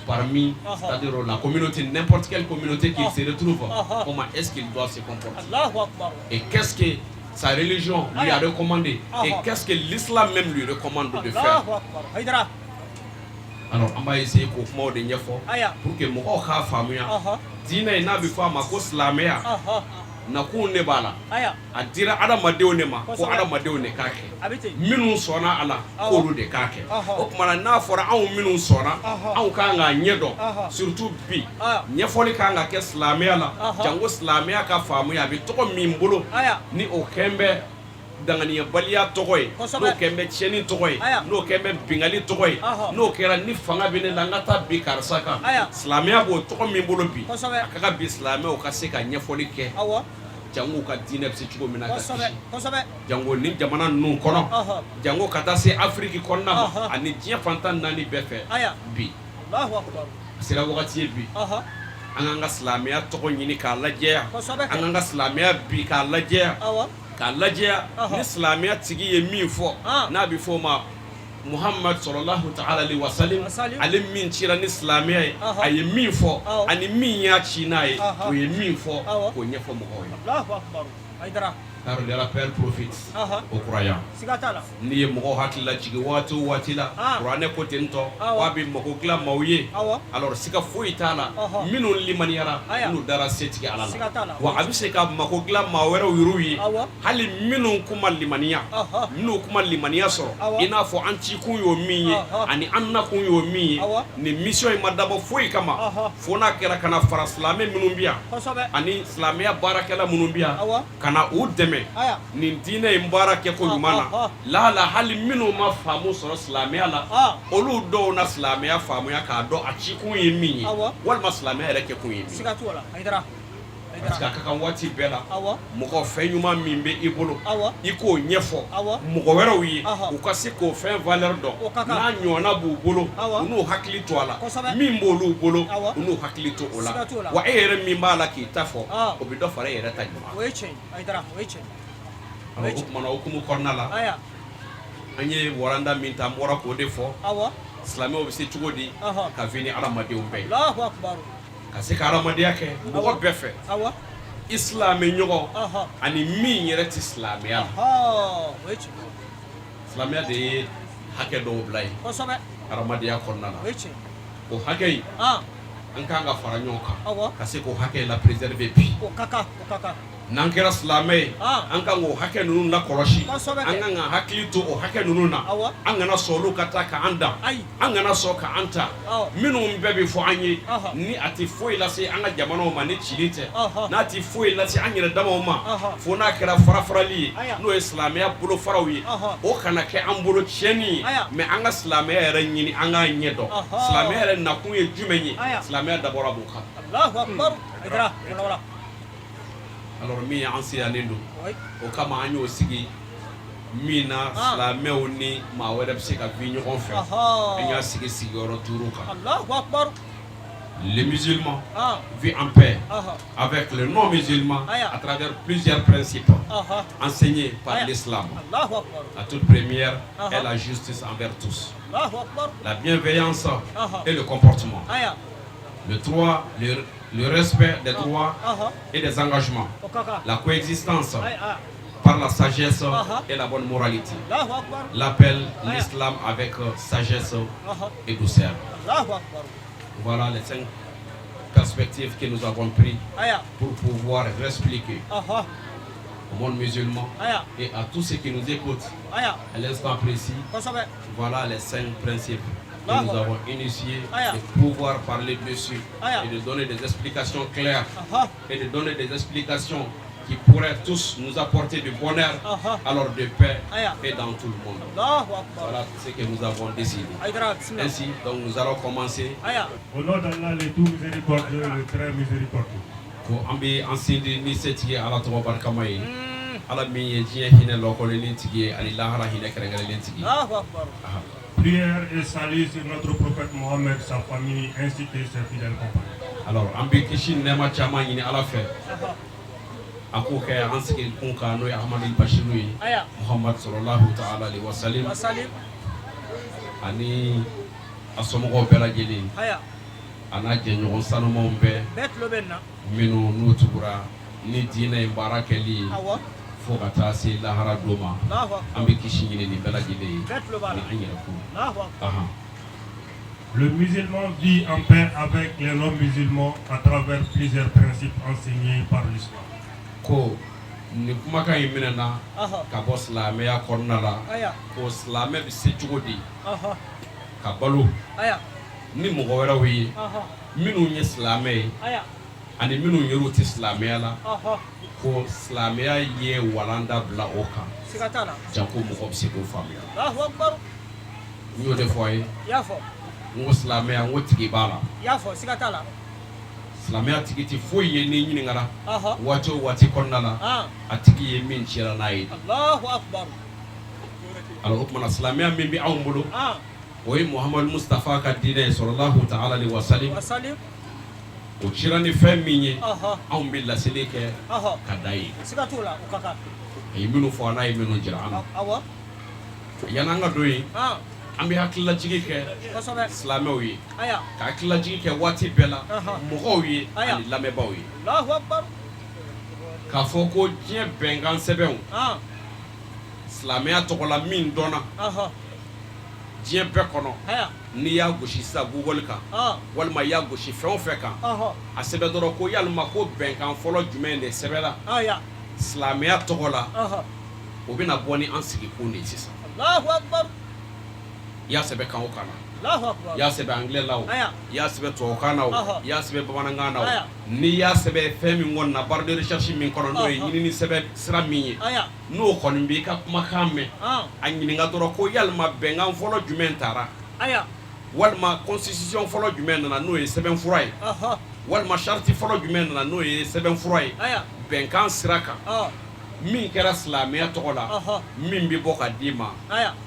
Speaker 9: parmi,
Speaker 10: Uh-huh.
Speaker 9: c'est-à-dire la communauté, n'importe quelle communauté qu'il
Speaker 10: Uh-huh.
Speaker 9: se retrouve,
Speaker 10: Uh-huh.
Speaker 9: comment est-ce qu'il doit se comporter
Speaker 10: Allahu akbar.
Speaker 9: et qu'est-ce que sa religion lui a
Speaker 10: Aya.
Speaker 9: recommandé et
Speaker 10: Uh-huh.
Speaker 9: qu'est-ce que l'islam même lui recommande de faire.
Speaker 10: Allahu akbar. Haidara.
Speaker 9: Alors, on va essayer k'o kumaw de ɲɛfɔ
Speaker 10: Aya.
Speaker 9: pour que mɔgɔw k'a faamuya
Speaker 10: Ɔhɔ.
Speaker 9: diinɛ in n'a bɛ fɔ a ma ko silamɛya
Speaker 10: Ɔhɔ.
Speaker 9: nakun ne b'a la
Speaker 10: Aya.
Speaker 9: a dira adamadenw de ma ko
Speaker 10: Kosɛbɛ.
Speaker 9: adamadenw de k'a kɛ
Speaker 10: A bɛ ten.
Speaker 9: minnu sɔnna a la
Speaker 10: Awɔ.
Speaker 9: k'olu de k'a kɛ
Speaker 10: Ɔhɔ.
Speaker 9: o tuma na n'a fɔra anw minnu sɔnna
Speaker 10: Ɔhɔ.
Speaker 9: anw kan k'a ɲɛ dɔn
Speaker 10: Ɔhɔ.
Speaker 9: surtout bi
Speaker 10: Aya.
Speaker 9: ɲɛfɔli kan ka kɛ silamɛya la
Speaker 10: Ɔhɔ.
Speaker 9: janko silamɛya ka faamuya a bɛ tɔgɔ min bolo
Speaker 10: Aya.
Speaker 9: ni o kɛn bɛ danganiyabaliya tɔgɔ ye
Speaker 10: Kosɛbɛ.
Speaker 9: n'o kɛn bɛ tiɲɛni tɔgɔ ye
Speaker 10: Aya.
Speaker 9: n'o kɛn bɛ bingali tɔgɔ ye
Speaker 10: Ɔhɔ.
Speaker 9: n'o kɛra ni fanga bɛ ne la n ka taa bin karisa kan
Speaker 10: Aya.
Speaker 9: silamɛya b'o tɔgɔ min bolo bi
Speaker 10: Kosɛbɛ.
Speaker 9: a ka kan bi silamɛw ka se ka ɲɛfɔli kɛ
Speaker 10: Awɔ.
Speaker 9: jango ka diinɛ bɛ se cogo min na ka
Speaker 10: Kosɛbɛ.
Speaker 9: kisi
Speaker 10: Kosɛbɛ.
Speaker 9: jango ni jamana ninnu kɔnɔ
Speaker 10: Ɔhɔ.
Speaker 9: jango ka taa se afiriki kɔnɔna ma
Speaker 10: Ɔhɔ.
Speaker 9: ani diɲɛ fantan naani bɛɛ fɛ
Speaker 10: Aya.
Speaker 9: bi
Speaker 10: Allahu akbar.
Speaker 9: a sera wagati ye bi
Speaker 10: Ɔhɔ.
Speaker 9: an k'an ka silamɛya tɔgɔ ɲini k'a lajɛya
Speaker 10: Kosɛbɛ.
Speaker 9: an k'an ka silamɛya bi k'a lajɛya
Speaker 10: Awɔ.
Speaker 9: k'a lajɛya
Speaker 10: Ɔhɔ.
Speaker 9: ni silamɛya tigi ye min fɔ
Speaker 10: Ah.
Speaker 9: n'a bɛ fɔ o ma muhammad sɔlɔlahu ta'ala alaihi wasalim
Speaker 10: Wasalim.
Speaker 9: ale min cira ni silamɛya ye
Speaker 10: Ɔhɔ.
Speaker 9: a ye min fɔ
Speaker 10: Awɔ.
Speaker 9: ani min y'a ci n'a ye
Speaker 10: Ɔhɔ.
Speaker 9: o ye min fɔ
Speaker 10: Awɔ.
Speaker 9: k'o ɲɛfɔ mɔgɔw ye
Speaker 10: Allahu akbar. Haidara.
Speaker 9: car le rappel profite
Speaker 10: Ɔhɔ.
Speaker 9: aux croyants.
Speaker 10: Siga t'a la.
Speaker 9: N'i ye mɔgɔw hakili lajigin waati o waati la
Speaker 10: Ah.
Speaker 9: kuranɛ ko ten tɔ
Speaker 10: Awɔ.
Speaker 9: k'a bɛ mako dilan maaw ye
Speaker 10: Awɔ.
Speaker 9: alors siga foyi t'a la
Speaker 10: Ɔhɔ.
Speaker 9: minnu limaniyara
Speaker 10: Aya.
Speaker 9: minnu dara setigi ala
Speaker 10: Siga t'a la.
Speaker 9: la wa a bɛ se ka mako dilan maa wɛrɛw yɛrɛw ye
Speaker 10: Awɔ.
Speaker 9: hali minnu kuma limaniya
Speaker 10: Ɔhɔ.
Speaker 9: minnu kuma limaniya sɔrɔ
Speaker 10: Awɔ.
Speaker 9: i n'a fɔ an cikun y'o min ye
Speaker 10: Ɔhɔ.
Speaker 9: ani an nakun y'o min ye
Speaker 10: Awɔ.
Speaker 9: nin mission in ma dabɔ foyi kama
Speaker 10: Ɔhɔ.
Speaker 9: fo n'a kɛra ka na fara silamɛ minnu bɛ yan
Speaker 10: Kosɛbɛ.
Speaker 9: ani silamɛya baarakɛla minnu bɛ yan
Speaker 10: Awɔ.
Speaker 9: ka na u dɛmɛ
Speaker 10: Aya.
Speaker 9: nin diinɛ in baara kɛko ɲuman na
Speaker 10: Ɔhɔ.
Speaker 9: laala hali minnu ma faamu sɔrɔ silamɛya la
Speaker 10: Ah.
Speaker 9: olu dɔw na silamɛya faamuya k'a dɔn a cikun ye min ye
Speaker 10: Awɔ.
Speaker 9: walima silamɛya yɛrɛ kɛkun ye min ye
Speaker 10: Siga t'o la. Haidara.
Speaker 9: parce que a ka kan waati bɛɛ la
Speaker 10: Awɔ.
Speaker 9: mɔgɔ fɛn ɲuman min bɛ i bolo
Speaker 10: Awɔ.
Speaker 9: i k'o ɲɛfɔ
Speaker 10: Awɔ.
Speaker 9: mɔgɔ wɛrɛw ye
Speaker 10: Ɔhɔ.
Speaker 9: u ka se k'o fɛn valeur dɔn
Speaker 10: O ka kan.
Speaker 9: n'a ɲɔgɔnna b'u bolo
Speaker 10: Awɔ.
Speaker 9: u n'u hakili to a la
Speaker 10: Kosɛbɛ.
Speaker 9: min b'olu bolo
Speaker 10: Awɔ.
Speaker 9: u n'u hakili to o la
Speaker 10: Siga t'o la.
Speaker 9: wa e yɛrɛ min b'a la k'i ta fɔ
Speaker 10: Ah.
Speaker 9: o bɛ dɔ fara e yɛrɛ ta ɲuman
Speaker 10: O ye tiɲɛ ye. Haidara, o ye tiɲɛ ye.
Speaker 9: kan. O kumana hukumu kɔnɔna la
Speaker 10: Aya.
Speaker 9: an ye waranda min ta an bɔra k'o de fɔ
Speaker 10: Awɔ.
Speaker 9: silamɛw bɛ se cogo di
Speaker 10: Ɔhɔ.
Speaker 9: ka vi ni hadamadenw bɛɛ ye
Speaker 10: Allahu akbar.
Speaker 9: ka se ka hadamadenya kɛ mɔgɔ bɛɛ fɛ
Speaker 10: Awɔ.
Speaker 9: i silamɛ ɲɔgɔn
Speaker 10: Ɔhɔ.
Speaker 9: ani min yɛrɛ tɛ silamɛya la
Speaker 10: Ɔhɔ. O ye tiɲɛ ye.
Speaker 9: silamɛya de ye hakɛ dɔw bila yen
Speaker 10: Kosɛbɛ.
Speaker 9: hadamadenya kɔnɔna la
Speaker 10: O ye tiɲɛ ye.
Speaker 9: o hakɛ in
Speaker 10: Ah.
Speaker 9: an kan ka fara ɲɔgɔn kan
Speaker 10: Awɔ.
Speaker 9: ka se k'o hakɛ in la préserver bi
Speaker 10: O ka kan. O ka kan.
Speaker 9: N'an kɛra silamɛ ye, an kan k'o hakɛ ninnu lakɔlɔsi, an kan ka hakili to o hakɛ ninnu na, an kana sɔn olu ka taa k'an dan, an kana sɔn k'an ta minnu bɛɛ bɛ fɔ an ye ni a tɛ foyi lase an ka jamanaw ma ni cili tɛ, n'a tɛ foyi lase an yɛrɛ damaw ma fo n'a kɛra farafarali ye, n'o ye silamɛya bolofaraw ye, o kana kɛ an bolo tiɲɛni ye, mais an ka silamɛya yɛrɛ ɲini, an k'a ɲɛ dɔn silamɛya yɛrɛ nakun ye jumɛn ye, silamɛya dabɔra mun kama. Alors min ye an siyannen don, o kama an y'o sigi min na silamɛw ni maa wɛrɛ bɛ se ka vi ɲɔgɔn fɛ, an y'a sigi sigiyɔrɔ duuru kan. Les musulmans vivent en paix avec les non-musulmans à travers plusieurs principes enseignés par l'islam. La toute première est la justice envers tous, la bienveillance et le comportement. Le 3, le respect des droits et des engagements, la coexistence par la sagesse et la bonne moralité. L'appel l'islam avec sagesse et douceur. Voilà les cinq perspectives que nous avons prises pour pouvoir expliquer au monde musulman et à tous ceux qui nous écoutent à l'instant précis. Voilà les cinq principes que nous avons initiés de pouvoir parler dessus et de donner des explications claires et de donner des explications qui pourraient tous nous apporter du bonheur, alors de paix et dans tout le monde. Voilà ce que nous avons décidé. Ainsi, donc nous allons commencer.
Speaker 11: Au nom d'Allah, le tout miséricordieux, le très miséricordieux.
Speaker 9: Ko an bɛ an sinsin ni setigi Ala tɔgɔ barikama ye, Ala min ye diɲɛ hinɛ lɔkɔlenen tigi ye ani lahara hinɛ kɛrɛnkɛrɛnlen tigi.
Speaker 11: Prière et salut sur notre prophète Mohammed, sa famille ainsi que ses fidèles compagnons.
Speaker 9: Alors an bɛ kisi ni nɛɛma caman ɲini Ala fɛ, a k'o kɛ an sigi kun kan, n'o ye Ahamadu Bashiru ye, Muhamad sallallahu ta'ala alaihi wa salim, ani a somɔgɔw bɛɛ lajɛlen, a n'a jɛɲɔgɔn sanumanw bɛɛ minnu n'u tugura ni diinɛ in baara kɛli ye fo ka taa se lahara don ma. An bɛ kisi ɲini nin bɛɛ lajɛlen ye ni an yɛrɛ kun.
Speaker 11: Le musulman vit en paix avec les non-musulmans à travers plusieurs principes enseignés par l'islam.
Speaker 9: Ko nin kumakan in minɛna ka bɔ silamɛya kɔnɔna la, ko silamɛ bɛ se cogo di ka balo ni mɔgɔ wɛrɛw ye minnu ye silamɛ ye ani minnu yɛrɛw tɛ silamɛya la, ko silamɛya ye walanda bila o kan, janko mɔgɔ bɛ se k'o faamuya. N y'o de fɔ a ye, n ko silamɛya, n ko tigi b'a la. Silamɛya tigi tɛ foyi ye n'i ɲininkara waati o waati kɔnɔna la, a tigi ye min cira n'a ye. Alors o tuma na, silamɛya min bɛ anw bolo, o ye Muhamadu Mustafa ka diinɛ ye, sallallahu ta'ala alaihi wa salim. O cira ni fɛn min ye, anw bɛ laseli kɛ ka da ye. A ye minnu fɔ, n'a ye minnu jira an na. Yan'an ka don yen, an bɛ hakililajigi kɛ silamɛw ye, ka hakililajigi kɛ waati bɛɛ la mɔgɔw ye ani lamɛnbaaw ye, k'a fɔ ko diɲɛ bɛnkan sɛbɛnw silamɛya tɔgɔ la min dɔnna diɲɛ bɛɛ kɔnɔ, n'i y'a gosi sisan Google kan walima i y'a gosi fɛn o fɛn kan, a sɛbɛn dɔrɔn ko yalima ko bɛnkan fɔlɔ jumɛn de sɛbɛnna silamɛya tɔgɔ la, o bɛna bɔ ni an sigikun de ye sisan. I y'a sɛbɛn kan o kan na, i y'a sɛbɛn anglais la o, i y'a sɛbɛn tubabukan na o, i y'a sɛbɛn bamanankan na o, n'i y'a sɛbɛn fɛn min kɔnɔ na, barre de recherche min kɔnɔ, n'o ye ɲinini sɛbɛn sira min ye, n'o kɔni b'i ka kumakan mɛn, a ɲininka dɔrɔn ko yalima bɛnkan fɔlɔ jumɛn taara, walima constitution fɔlɔ jumɛn nana, n'o ye sɛbɛnfura ye, walima charte fɔlɔ jumɛn nana, n'o ye sɛbɛnfura ye bɛnkan sira kan min kɛra silamɛya tɔgɔ la, min bɛ bɔ ka d'i ma,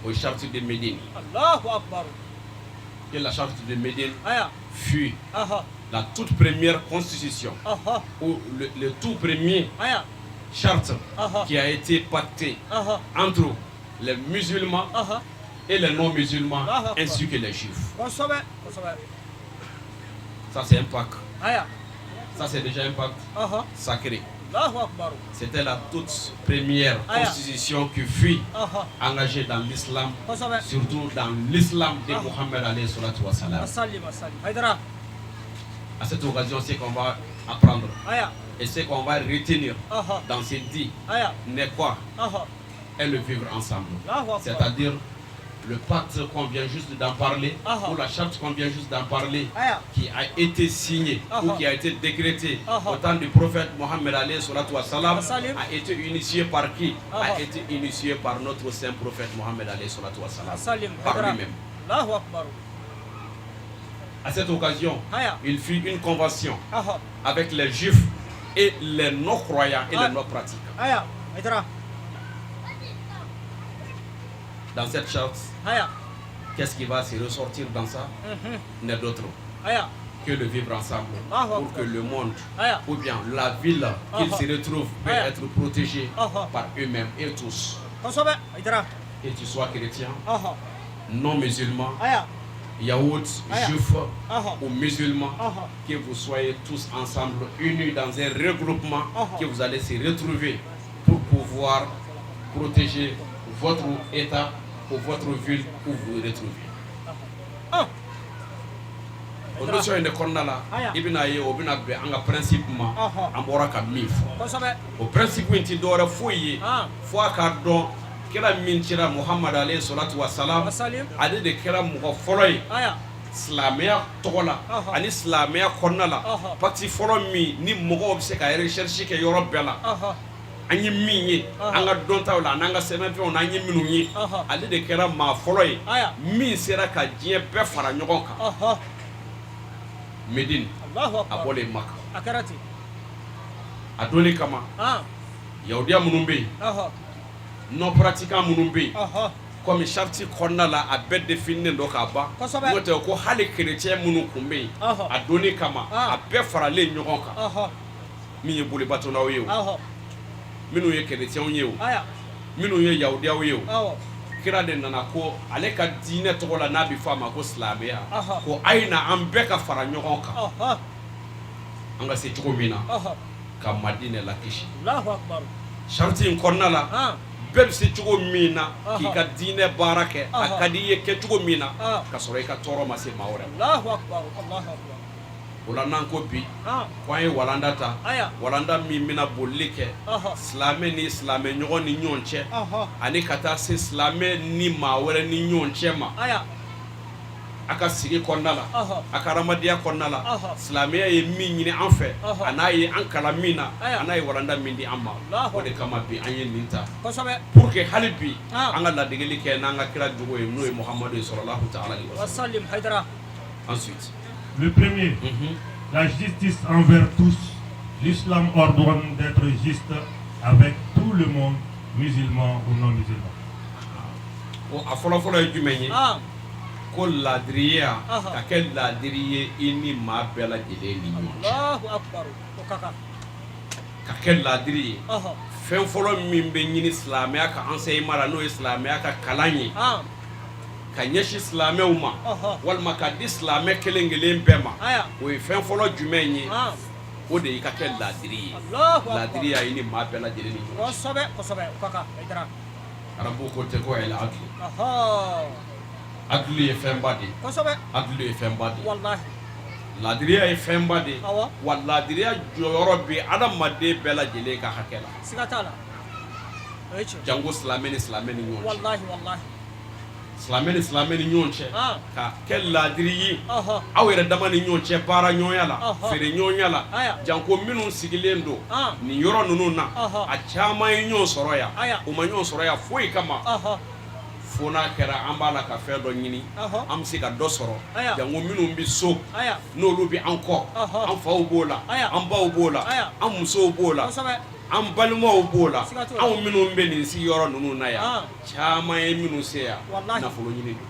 Speaker 9: o ye charte de Médine. Et la charte de Médine fut la toute première constitution ou le tout premier charte qui a été pactée entre les musulmans et les non-musulmans ainsi que les juifs. Ça, c'est un pacte. Ça, c'est déjà un pacte sacré. C'était la toute première constitution qui fut engagée dans l'islam, surtout dans l'islam de Mohammed alayhi salatu wa salam. À cette occasion, c'est qu'on va apprendre. Et ce qu'on va retenir dans ce dit n'est quoi? Est le vivre ensemble. C'est-à-dire le pacte qu'on vient juste d'en parler, ou la charte qu'on vient juste d'en parler, qui a été signée ou qui a été décrétée au temps du prophète Mohammed alayhi salatu wa salam, a été initié par qui? A été initié par notre saint prophète Mohammed alayhi salatu wa salam, par lui-même. À cette occasion, il fit une convention avec les juifs et les non-croyants et les non-pratiquants. Dans cette charte, qu'est-ce qui va se ressortir dans ça? N'est d'autre que le vivre ensemble pour que le monde ou bien la ville qu'ils se retrouvent peut être protégée par eux-mêmes et tous. Que tu sois chrétien, non musulman, yaoud, juif ou musulman, que vous soyez tous ensemble unis dans un regroupement, que vous allez se retrouver pour pouvoir protéger votre état ou votre ville où vous vous retrouvez. O notion in de kɔnɔna la, i bɛna ye o bɛna bɛn an ka principe ma, an bɔra ka min fɔ. O principe in tɛ dɔwɛrɛ foyi ye fo a k'a dɔn kira min cira Muhamad alayhi salatu wa salam, ale de kɛra mɔgɔ fɔlɔ ye silamɛya tɔgɔ la ani silamɛya kɔnɔna la. Pacte fɔlɔ min ni mɔgɔw bɛ se ka recherche kɛ yɔrɔ bɛɛ la, an ye min ye an ka dɔntaw la an'an ka sɛbɛnfɛnw na, an ye minnu ye, ale de kɛra maa fɔlɔ ye min sera ka diɲɛ bɛɛ fara ɲɔgɔn kan Medine, a bɔlen Maka. A donni kama, yahudiya minnu bɛ yen, non pratiquant minnu bɛ yen, comme charte kɔnɔna la a bɛɛ défininen don k'a ban, n'o tɛ ko hali chrétien minnu tun bɛ yen, a donni kama a bɛɛ faralen ɲɔgɔn kan, min ye bolibatonaw ye o, minnu ye chrétiens ye o, minnu ye yahudiyaw ye o, kira de nana ko ale ka diinɛ tɔgɔ la n'a bɛ fɔ a ma ko silamɛya, ko a ye na an bɛɛ ka fara ɲɔgɔn kan an ka se cogo min na ka Madinɛ lakisi. Charte in kɔnɔna la, bɛɛ bɛ se cogo min na k'i ka diinɛ baara kɛ, a ka di i ye kɛ cogo min na, ka sɔrɔ i ka tɔɔrɔ ma se maa wɛrɛ ma. O la n'an ko bi ko an ye walanda ta, walanda min bɛna bolili kɛ silamɛ ni silamɛ ɲɔgɔn ni ɲɔgɔn cɛ, ani ka taa se silamɛ ni maa wɛrɛ ni ɲɔgɔn cɛ ma, a ka sigi kɔnɔna la, a ka adamadenya kɔnɔna la, silamɛya ye min ɲini an fɛ, a n'a ye an kalan min na, a n'a ye walanda min di an ma, o de kama bi an ye nin ta pour que hali bi an ka ladegeli kɛ n'an ka kira jogo ye, n'o ye Muhamadu ye sallallahu ta'ala alayhi wa sallam. Ensuite,
Speaker 11: le premier, la justice envers tous. L'islam ordonne d'être juste avec tout le monde, musulman ou non musulman.
Speaker 9: A fɔlɔ fɔlɔ ye jumɛn ye? Ko ladiriya ka kɛ ladiri ye i ni maa bɛɛ lajɛlen ni ɲɔgɔn cɛ, ka kɛ ladiri ye. Fɛn fɔlɔ min bɛ ɲini silamɛya ka enseignement la, n'o ye silamɛya ka kalan ye, ka ɲɛsin silamɛw ma walima ka di silamɛ kelen kelen bɛɛ ma, o ye fɛn fɔlɔ jumɛn ye? O de y'i ka kɛ ladiri ye. Ladiriya i ni maa bɛɛ lajɛlen ni ɲɔgɔn cɛ. Arabu ko tɛ ko el adlu. Adlu ye fɛnba de ye. Adlu ye fɛnba de ye. Ladiriya ye fɛnba de ye. Wa ladiriya jɔyɔrɔ bɛ adamaden bɛɛ lajɛlen ka hakɛ la. Janko silamɛ ni silamɛ ni ɲɔgɔn cɛ. Silamɛ ni silamɛ ni ɲɔgɔn cɛ, ka kɛ ladiri ye aw yɛrɛ dama ni ɲɔgɔn cɛ, baara ɲɔgɔnya la, feere ɲɔgɔnya la, janko minnu sigilen don nin yɔrɔ ninnu na, a caman ye ɲɔgɔn sɔrɔ yan, u ma ɲɔgɔn sɔrɔ yan foyi kama fo n'a kɛra an b'a la ka fɛn dɔ ɲini, an bɛ se ka dɔ sɔrɔ, janko minnu bɛ so, n'olu bɛ an kɔ, an faw b'o la, an baw b'o la, an musow b'o la, an balimaw b'o la, anw minnu bɛ nin sigiyɔrɔ ninnu na yan, caman ye minnu se yan nafolo ɲini don.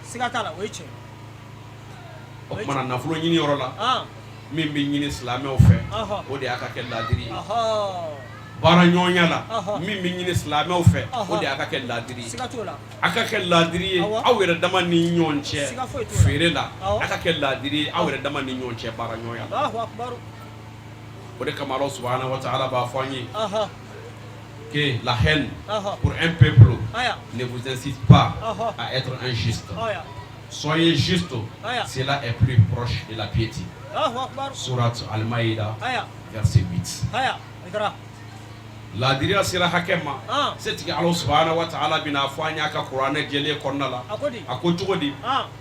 Speaker 9: O tuma na nafolo ɲini yɔrɔ la, min bɛ ɲini silamɛw fɛ, o de y'a ka kɛ ladiri ye. Baara ɲɔgɔnya la, min bɛ ɲini silamɛw fɛ, o de y'a ka kɛ ladiri ye. A ka kɛ ladiri ye aw yɛrɛ dama ni ɲɔgɔn cɛ feere la, a ka kɛ ladiri ye aw yɛrɛ dama ni ɲɔgɔn cɛ baara ɲɔgɔnya la. O de kama Ala subahana wa taala b'a fɔ an ye que la haine pour un peuple ne vous incite pas à être injuste. Soyez juste, cela est plus proche de la piété. Sourate Al-Maïda, verset 8. Laadiriya sera hakɛ ma, setigi Alahu subahana wataala bɛna fɔ an y'a ka kuranɛ jɛlen kɔnɔna la, a ko cogo di?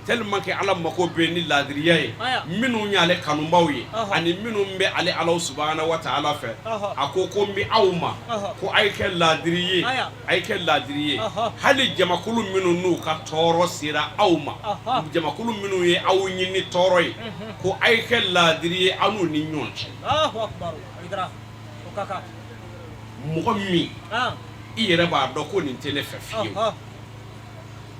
Speaker 9: Tellement que Ala mako bɛ ni laadiriya ye, minnu y'ale kanubaw ye ani minnu bɛ ale Alahu subahana wataala fɛ, a ko ko n bɛ aw ma ko a ye kɛ laadiri ye, a ye kɛ laadiri ye hali jamakulu minnu n'u ka tɔɔrɔ sera aw ma, jamakulu minnu ye aw ɲini ni tɔɔrɔ ye, ko a ye kɛ laadiri ye aw n'u ni ɲɔgɔn cɛ. Mɔgɔ min i yɛrɛ b'a dɔn ko nin tɛ ne fɛ fiyewu,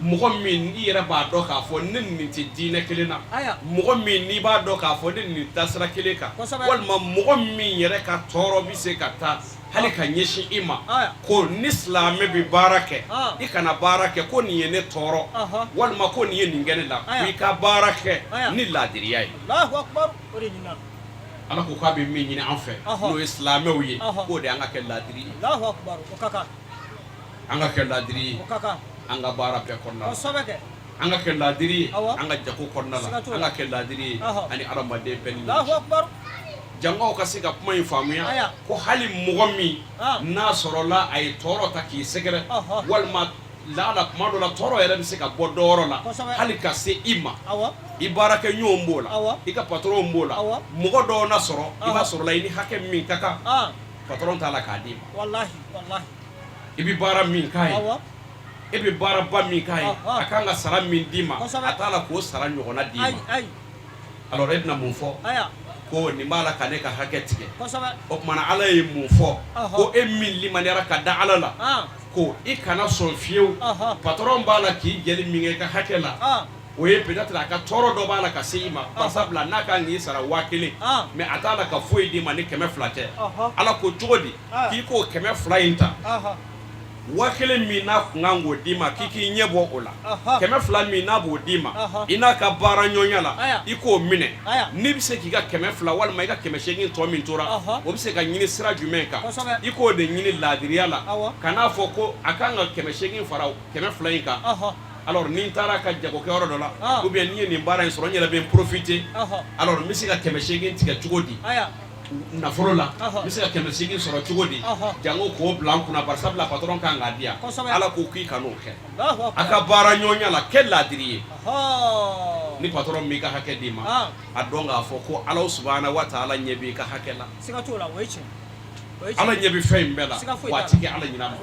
Speaker 9: mɔgɔ min i yɛrɛ b'a dɔn k'a fɔ ne ni nin tɛ diinɛ kelen na, mɔgɔ min n'i b'a dɔn k'a fɔ ne ni nin taasira kelen kan, walima mɔgɔ min yɛrɛ ka tɔɔrɔ bɛ se ka taa hali ka ɲɛsin i ma, ko ni silamɛ bɛ baara kɛ, i kana baara kɛ ko nin ye ne tɔɔrɔ walima ko nin ye nin kɛ ne la, ko i ka baara kɛ ni laadiriya ye. Ala ko k'a bɛ min ɲini an fɛ, n'o ye silamɛw ye, k'o de an ka kɛ laadiri ye, an ka kɛ laadiri ye an ka baara bɛɛ kɔnɔna la, an ka kɛ laadiri ye an ka jago kɔnɔna la, an ka kɛ laadiri ye ani adamaden bɛɛ ni ɲɔgɔn cɛ. Jango ka se ka kuma in faamuya ko hali mɔgɔ min n'a sɔrɔla a ye tɔɔrɔ ta k'i sɛgɛrɛ, walima laala kuma dɔ la tɔɔrɔ yɛrɛ bɛ se ka bɔ dɔyɔrɔ la hali ka se i ma, i baarakɛɲɔgɔn b'o la, i ka patron b'o la, mɔgɔ dɔw na sɔrɔ i b'a sɔrɔ la i ni hakɛ min ka kan, patron t'a la k'a d'i ma, i bɛ baara min k'a ye, e bɛ baaraba min k'a ye, a kan ka sara min d'i ma, a t'a la k'o sara ɲɔgɔnna d'i ma. Alors e bɛna mun fɔ? Ko nin b'a la ka ne ka hakɛ tigɛ. O tuma na Ala ye mun fɔ? Ko e min limaniyara ka da Ala la, ko i kana sɔn fiyewu, patron b'a la k'i jɛli min kɛ i ka hakɛ la, o ye peut-être a ka tɔɔrɔ dɔ b'a la ka se i ma, barisabula n'a kan k'i sara 1000, mais a t'a la ka foyi d'i ma ni 200 tɛ. Ala ko cogo di? K'i k'o 200 in ta, 1000 min n'a kun kan k'o d'i ma, k'i k'i ɲɛ bɔ o la, 200 min n'a b'o d'i ma i n'a ka baara ɲɔgɔnya la, i k'o minɛ. N'i bɛ se k'i ka 200 walima i ka 800 tɔ min tora, o bɛ se ka ɲini sira jumɛn kan, i k'o de ɲini laadiriya la. Kan'a fɔ ko a kan ka 800 fara 200 in kan, alors ni n taara ka jagokɛyɔrɔ dɔ la, ou bien ni n ye nin baara in sɔrɔ, n yɛrɛ bɛ n profiter, alors n bɛ se ka 800 tigɛ cogo di nafolo la, n bɛ se ka 800 sɔrɔ cogo di, jango k'o bila n kunna, barisabula patron kan k'a di yan. Ala ko k'i kan'o kɛ. A ka baara ɲɔgɔnya la, kɛ laadiri ye. Ni patron m'i ka hakɛ d'i ma, a dɔn k'a fɔ ko Ala subahana wa taala ɲɛ b'i ka hakɛ la. Ala ɲɛ bɛ fɛn in bɛɛ la, wa a ti kɛ Ala ɲinɛ ma.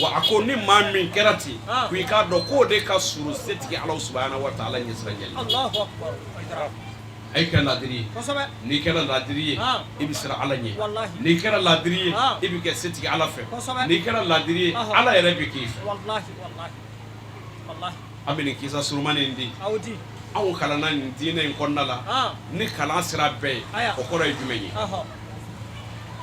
Speaker 9: Wa a ko ni maa min kɛra ten, ko i k'a dɔn k'o de ka surun setigi Ala subahana wa taala ɲɛsiranɲɛ la. A ye kɛ laadiri ye. N'i kɛra laadiri ye, i bɛ siran Ala ɲɛ. N'i kɛra laadiri ye, i bɛ kɛ setigi Ala fɛ. N'i kɛra laadiri ye, Ala yɛrɛ bɛ k'i fɛ. An bɛ nin kisa surumani in di, anw kalanna nin diinɛ in kɔnɔna la ni kalan sira bɛɛ ye. O kɔrɔ ye jumɛn ye?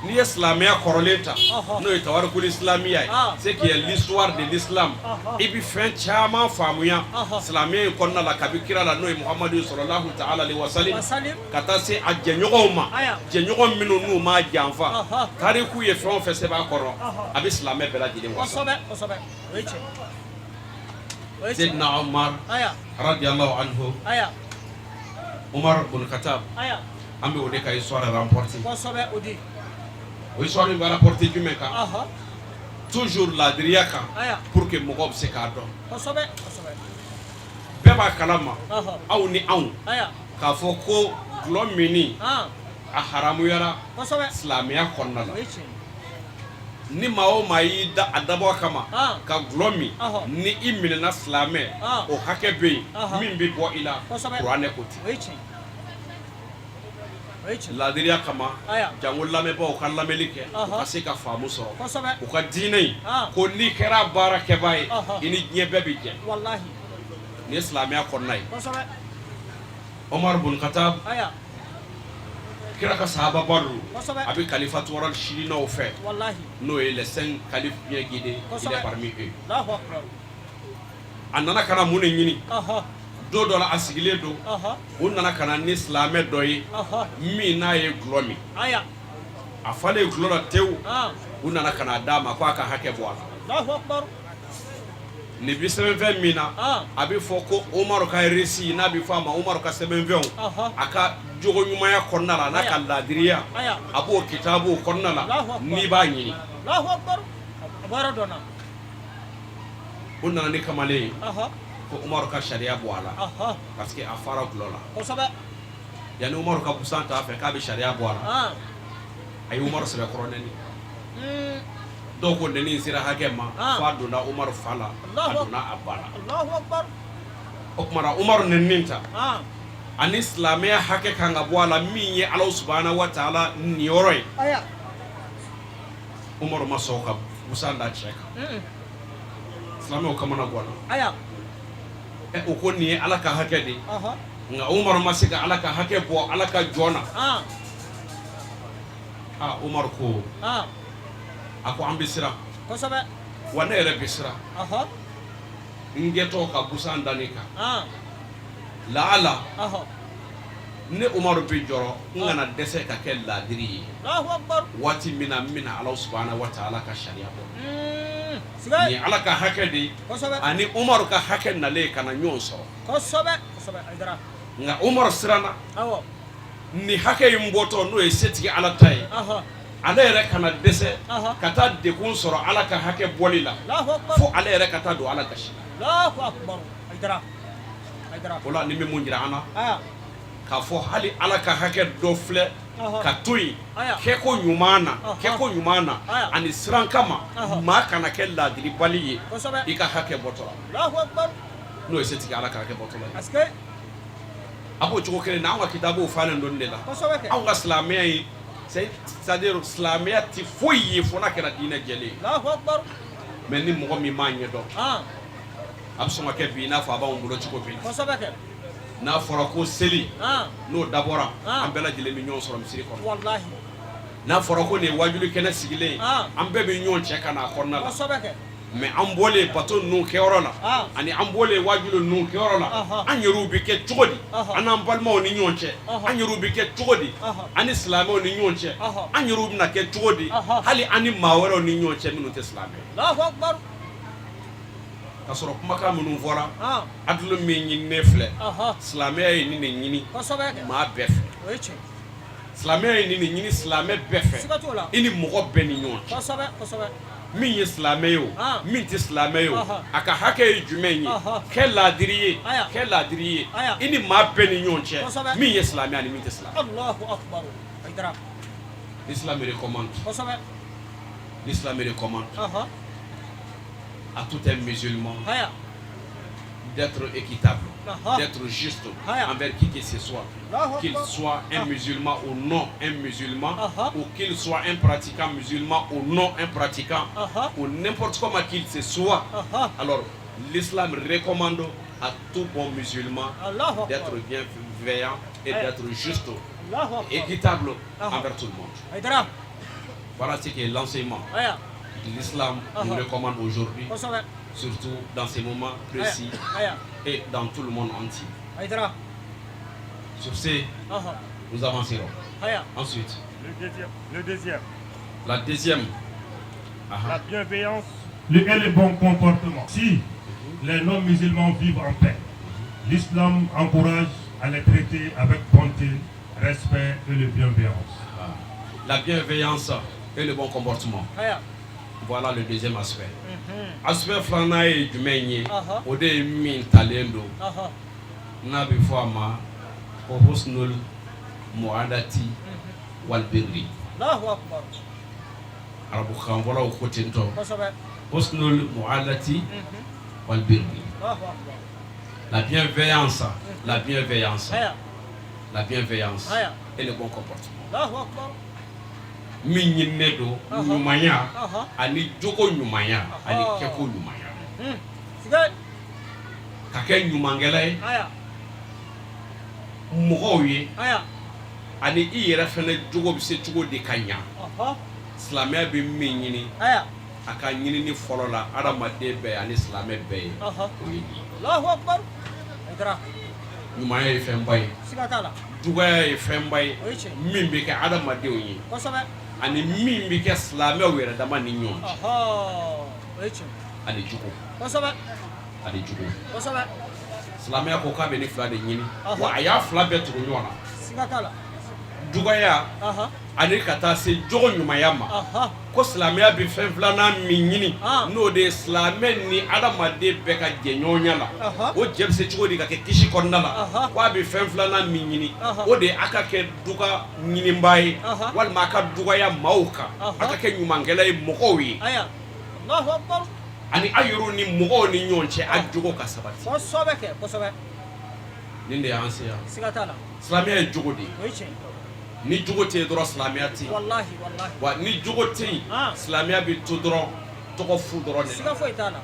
Speaker 9: N'i ye silamɛya kɔrɔlen ta, n'o ye tawarikul islamiya ye, ce qui est l'histoire de l'islam, i bɛ fɛn caman faamuya silamɛya in kɔnɔna la, kabi kira la, n'o ye Muhamadu sɔlɔlahu taala alehi wasalim, ka taa se a jɛɲɔgɔnw ma, jɛɲɔgɔn minnu n'u m'a janfa. Tariku ye fɛn o fɛn sɛbɛn a kɔrɔ, a bɛ silamɛ bɛɛ lajɛlen wasa. Seydina Umar radiyallahu anhu, Umar bun Khattab, an bɛ o de ka histoire rapporter. O histoire in bɛ rapporter jumɛn kan? Toujours laadiriya kan, pour que mɔgɔw bɛ se k'a dɔn. Bɛɛ b'a kalama, aw ni anw, k'a fɔ ko dɔlɔ minni a haramuyara silamɛya kɔnɔna la. Ni maa o maa y'i da a dabɔ a kama ka dɔlɔ min, ni i minɛna silamɛ, o hakɛ bɛ yen min bɛ bɔ i la, kuranɛ ko ten. Laadiriya kama, jango lamɛnbaaw ka lamɛnni kɛ, u ka se ka faamu sɔrɔ u ka diinɛ in ko n'i kɛra baarakɛbaa ye, i ni diɲɛ bɛɛ bɛ jɛ. Nin ye silamɛya kɔnɔna ye. Omar bun Khattab, kira ka sahababa don, a bɛ kalifatu rashidinaw fɛ, n'o ye les cinq califes bien guidés, il est parmi eux. A nana ka na mun de ɲini? Don dɔ la, a sigilen don, u nana ka na ni silamɛ dɔ ye min n'a ye dɔlɔ min, a falen dɔlɔ la tewu. U nana ka na d'a ma ko a ka hakɛ bɔ a la. Nin bɛ sɛbɛnfɛn min na, a bɛ fɔ ko Umaru ka récit, n'a bɛ fɔ a ma Umaru ka sɛbɛnfɛnw, a ka jogo ɲumanya kɔnɔna la, n'a ka laadiriya, a b'o kitabu kɔnɔna la n'i b'a ɲini. O nana ni kamalen ye ko Umaru ka sariya bɔ a la parce que a fara dɔlɔ la. Yanni Umaru ka busan t'a fɛ k'a bɛ sariya bɔ a la, a ye Umaru sɛbɛkɔrɔ nɛni. Dɔw ko nɛni in sera hakɛ ma fo a donna Umaru fa la, a donna a ba la. O tuma na Umaru nɛni ta ani silamɛya hakɛ kan ka bɔ a la min ye Ala subahana wa taala niyɔrɔ ye, Umaru ma sɔn ka busan da cɛ kan. Silamɛw kamana ganna. O ko nin ye Ala ka hakɛ de ye, nka Umaru ma se ka Ala ka hakɛ bɔ Ala ka jɔn na. Aa, Umaru ko, a ko an bɛ siran, wa ne yɛrɛ bɛ siran n kɛtɔ ka busan da nin kan, laala ne Umaru bɛ jɔrɔ n kana dɛsɛ ka kɛ laadiri ye waati min na n bɛna Ala subahana wa taala ka sariya bɔ. Nin ye Ala ka hakɛ de ye ani Umaru ka hakɛ nalen ka na ɲɔgɔn sɔrɔ. Nka Umaru siranna nin hakɛ in bɔtɔ, n'o ye setigi Ala ta ye, ale yɛrɛ kana dɛsɛ ka taa degun sɔrɔ Ala ka hakɛ bɔli la, fo ale yɛrɛ ka taa don Ala gasi la. O la nin bɛ mun jira an na? K'a fɔ hali Ala ka hakɛ dɔ filɛ ka to yen kɛko ɲuman na, kɛko ɲuman na ani siran kama maa kana kɛ laadiribali ye i ka hakɛ bɔtɔ la, n'o ye setigi Ala ka hakɛ bɔtɔ la ye. A b'o cogo kelen na, anw ka kitabuw falen don de la. Anw ka silamɛya ye, c'est à dire silamɛya tɛ foyi ye fo n'a kɛra diinɛ jɛlen ye. Mais ni mɔgɔ min m'a ɲɛdɔn, a bɛ sɔn ka kɛ bi i n'a fɔ a b'anw bolo cogo min na. N'a fɔra ko seli, n'o dabɔra, an bɛɛ lajɛlen bɛ ɲɔgɔn sɔrɔ misiri kɔnɔ. N'a fɔra ko nin ye wajuli kɛnɛ sigilen ye, an bɛɛ bɛ ɲɔgɔn cɛ ka na a kɔnɔna la. Mais an bɔlen bato ninnu kɛyɔrɔ la ani an bɔlen wajuli ninnu kɛyɔrɔ la, an yɛrɛw bɛ kɛ cogo di an n'an balimaw ni ɲɔgɔn cɛ? An yɛrɛw bɛ kɛ cogo di an ni silamɛw ni ɲɔgɔn cɛ? An yɛrɛw bɛna kɛ cogo di hali an ni maa wɛrɛw ni ɲɔgɔn cɛ minnu tɛ silamɛ? Ka sɔrɔ kumakan minnu fɔra, adulu min ɲininen filɛ, silamɛya ye nin de ɲini maa bɛɛ fɛ. Silamɛya ye nin de ɲini silamɛ bɛɛ fɛ, i ni mɔgɔ bɛɛ ni ɲɔgɔn cɛ, min ye silamɛ ye o, min tɛ silamɛ ye o, a ka hakɛ ye jumɛn ye? Kɛ laadiri ye, kɛ laadiri ye i ni maa bɛɛ ni ɲɔgɔn cɛ, min ye silamɛ ani min tɛ silamɛ. L'islam recommande, l'islam recommande à tout un musulman d'être équitable, d'être juste envers qui que ce soit, qu'il soit un musulman ou non un musulman, ou qu'il soit un pratiquant musulman ou non un pratiquant, ou n'importe comment qu'il se soit. Alors, l'islam recommande à tout bon musulman d'être bienveillant et d'être juste, équitable envers tout le monde. Voilà ce qui est l'enseignement de l'islam nous recommande aujourd'hui, surtout dans ces moments précis et dans tout le monde entier. Sur ce, nous avancerons. Ensuite,
Speaker 11: Le deuxième.
Speaker 9: La deuxième.
Speaker 11: La bienveillance et le bon comportement. Si les non-musulmans vivent en paix, l'islam encourage à les traiter avec bonté, respect et le bienveillance.
Speaker 9: Ah. La bienveillance et le bon comportement. Voilà le deuxième aspect. Aspect filanan ye jumɛn ye? O de ye min talen don n'a bɛ fɔ a ma ko husnul muadati wal birri. Arabukan fɔlaw ko ten tɔ, husnul muadati wal birri, la bienveillance, la bienveillance, la bienveillance et le bon comportement. Min ɲininen don, ɲumanya ani jogo ɲumanya ani kɛko ɲumanya, ka kɛ ɲumankɛla ye mɔgɔw ye, ani i yɛrɛ fana jogo bɛ se cogo di ka ɲa. Silamɛya bɛ min ɲini a ka ɲinini fɔlɔ la adamaden bɛɛ ani silamɛ bɛɛ ye, o ye nin ye. Ɲumanya ye fɛnba ye, juguya ye fɛnba ye min bɛ kɛ adamadenw ye ani min bɛ kɛ silamɛw yɛrɛ dama ni ɲɔgɔn cɛ. Ani jogo.
Speaker 10: Kosɛbɛ.
Speaker 9: Ani jogo.
Speaker 10: Kosɛbɛ.
Speaker 9: Silamɛya ko k'a bɛ nin fila de ɲini, wa a y'a fila bɛɛ tugu ɲɔgɔn na.
Speaker 10: Siga t'a la.
Speaker 9: Dugaya ani ka taa se jogo ɲumanya ma. Ko silamɛya bɛ fɛn filanan min ɲini, n'o de ye silamɛ ni adamaden bɛɛ ka jɛɲɔgɔnya la, o jɛ bɛ se cogo di ka kɛ kisi kɔnɔna la, ko a bɛ fɛn filanan min ɲini, o de ye a ka kɛ duga ɲininbaa ye, walima a ka dugaya maaw kan, a ka kɛ ɲumankɛla ye mɔgɔw ye, ani aw yɛrɛw ni mɔgɔw ni ɲɔgɔn cɛ, a jogo ka sabati.
Speaker 10: Kosɛbɛ kɛ, kosɛbɛ.
Speaker 9: Nin de y'an se yan.
Speaker 10: Siga t'a la.
Speaker 9: Silamɛya ye jogo de ye.
Speaker 10: O ye tiɲɛ ye.
Speaker 9: Ni jogo tɛ yen dɔrɔn, silamɛya tɛ yen.
Speaker 10: Walahi, walahi.
Speaker 9: Wa ni jogo tɛ yen, silamɛya bɛ to dɔrɔn tɔgɔ fu dɔrɔn de la.
Speaker 10: Siga foyi t'a la.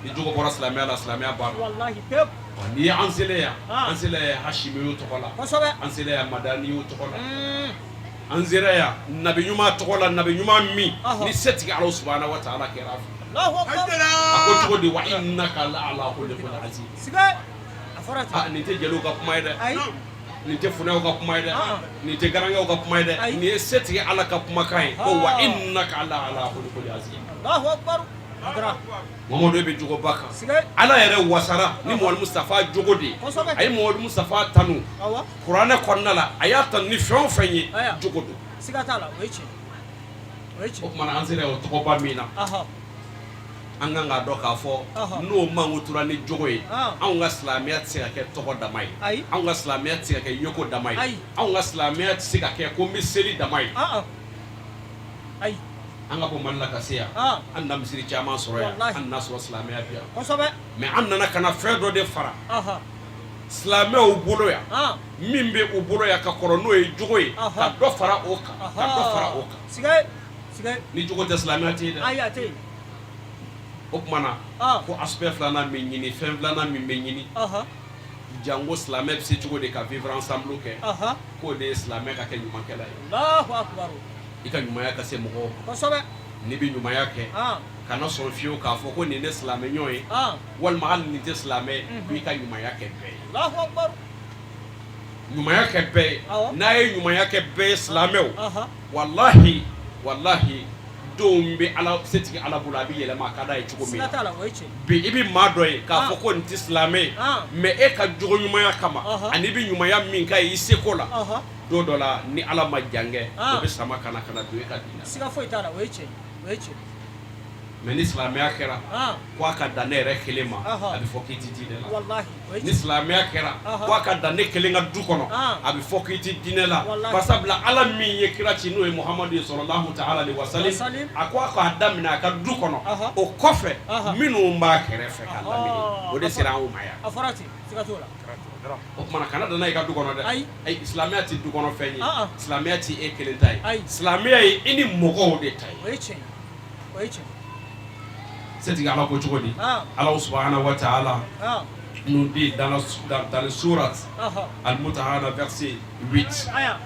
Speaker 9: Ni jogo bɔra silamɛya la, silamɛya banna.
Speaker 10: Walahi pewu.
Speaker 9: N'i ye an selen yan, an selen yan Hashimiw tɔgɔ la.
Speaker 10: Kosɛbɛ.
Speaker 9: An selen yan Madaniw tɔgɔ la. An sera yan nabi ɲuman tɔgɔ la, nabi ɲuman min ni setigi Ala subahana wa taala kɛra a fɛ.
Speaker 10: Alahu akibaru.
Speaker 9: A ko cogo di? Wa innaka la ala khuluqin azim.
Speaker 10: Siga. A fɔra ten.
Speaker 9: Ah, nin tɛ jeliw ka kuma ye dɛ.
Speaker 10: Ayi.
Speaker 9: Nin tɛ funɛw ka kuma ye dɛ. Nin tɛ garankɛw ka kuma ye dɛ. Nin ye setigi Ala ka kumakan ye ko wa innaka la ala khuluqin azim.
Speaker 10: Alahu akibaru. Hayidara.
Speaker 9: Mamadu bɛ jogoba kan.
Speaker 10: Siga.
Speaker 9: Ala yɛrɛ wasara ni Mamadu Mustafa jogo de ye.
Speaker 10: Kosɛbɛ.
Speaker 9: A ye Mamadu Mustafa tanu.
Speaker 10: Awɔ.
Speaker 9: Kuranɛ kɔnɔna la, a y'a tanu ni fɛn o fɛn ye,
Speaker 10: Aya.
Speaker 9: jogo don.
Speaker 10: Siga t'a la, o ye tiɲɛ ye. O ye tiɲɛ.
Speaker 9: O tuma na, an sera o tɔgɔba min na, an kan k'a dɔn k'a fɔ n'o mankutura ni jogo ye, anw ka silamɛya tɛ se ka kɛ tɔgɔ dama ye.
Speaker 10: Ayi.
Speaker 9: Anw ka silamɛya tɛ se ka kɛ yeko dama ye.
Speaker 10: Ayi.
Speaker 9: Anw ka silamɛya tɛ se ka kɛ ko n bɛ seli dama ye.
Speaker 10: Ayi.
Speaker 9: An ka bɔ Mali la ka se yan, an na misiri caman sɔrɔ yan, an n'a sɔrɔ silamɛya bi yan.
Speaker 10: Kosɛbɛ.
Speaker 9: Mais an nana ka na fɛn dɔ de fara silamɛw bolo yan, min bɛ u bolo yan ka kɔrɔ, n'o ye jogo ye, ka dɔ fara o kan, ka dɔ fara o kan.
Speaker 10: Siga, siga.
Speaker 9: Ni jogo tɛ, silamɛya tɛ yen dɛ.
Speaker 10: Ayi, a tɛ yen.
Speaker 9: O tuma na, ko aspect filanan min ɲini, fɛn filanan min bɛ ɲini, jango silamɛ bɛ se cogo di ka vivre ensemble kɛ, k'o de ye silamɛ ka kɛ ɲumankɛla ye.
Speaker 10: Alahu akibaru.
Speaker 9: I ka ɲumanya ka se mɔgɔw ma.
Speaker 10: Kosɛbɛ.
Speaker 9: N'i bɛ ɲumanya kɛ, kana sɔn fiyewu k'a fɔ ko nin ne silamɛ ɲɔgɔn ye, walima hali nin tɛ silamɛ ye, ko i ka ɲumanya kɛ bɛɛ ye.
Speaker 10: Alahu akibaru.
Speaker 9: Ɲumanya kɛ bɛɛ ye. N'a ye ɲumanya kɛ bɛɛ ye, silamɛw, walahi, walahi, denw bɛ Ala setigi Ala bolo, a bɛ yɛlɛma a ka d'a ye cogo min na.
Speaker 10: Siga t'a la, o ye tiɲɛ.
Speaker 9: Bi i bɛ maa dɔ ye k'a fɔ ko nin tɛ silamɛ ye, mais e ka jogo ɲumanya kama, ani i bɛ ɲumanya min k'a ye i seko la, don dɔ la, ni Ala ma jan kɛ, o bɛ sama ka na don e ka diinɛ na.
Speaker 10: Siga foyi t'a la, o ye tiɲɛ, o ye tiɲɛ.
Speaker 9: Mais ni silamɛya kɛra ko a ka dan ne yɛrɛ kelen ma, a bɛ fɔ k'i tɛ diinɛ la.
Speaker 10: Walahi, o ye
Speaker 9: Ni
Speaker 10: tiɲɛ.
Speaker 9: silamɛya kɛra ko a ka dan ne kelen ka du kɔnɔ, a bɛ fɔ k'i tɛ diinɛ la.
Speaker 10: Walahi.
Speaker 9: Barisabula Ala min ye kira ci, n'o ye Muhamadu ye sɔlɔlahu taala alehi wasalim,
Speaker 10: Wasalim.
Speaker 9: a ko a k'a daminɛ a ka du kɔnɔ, o kɔfɛ minnu b'a kɛrɛfɛ ka lamini, o de sera anw ma yan.
Speaker 10: A fɔra ten, siga t'o la.
Speaker 9: O tuma na, kana dan n'a ye i ka du kɔnɔ dɛ.
Speaker 10: Ayi.
Speaker 9: Ayi, silamɛya tɛ du kɔnɔ fɛn ye.
Speaker 10: Ah, ah.
Speaker 9: Silamɛya tɛ e kelen ta ye.
Speaker 10: Ayi.
Speaker 9: Silamɛya ye i ni mɔgɔw de ta ye.
Speaker 10: O ye tiɲɛ ye, o ye tiɲɛ.
Speaker 9: Setigi Ala ko cogo di? Ala subahana wa taala nous dit dans le sourate Al-Mutahana verset 8,
Speaker 10: Aya.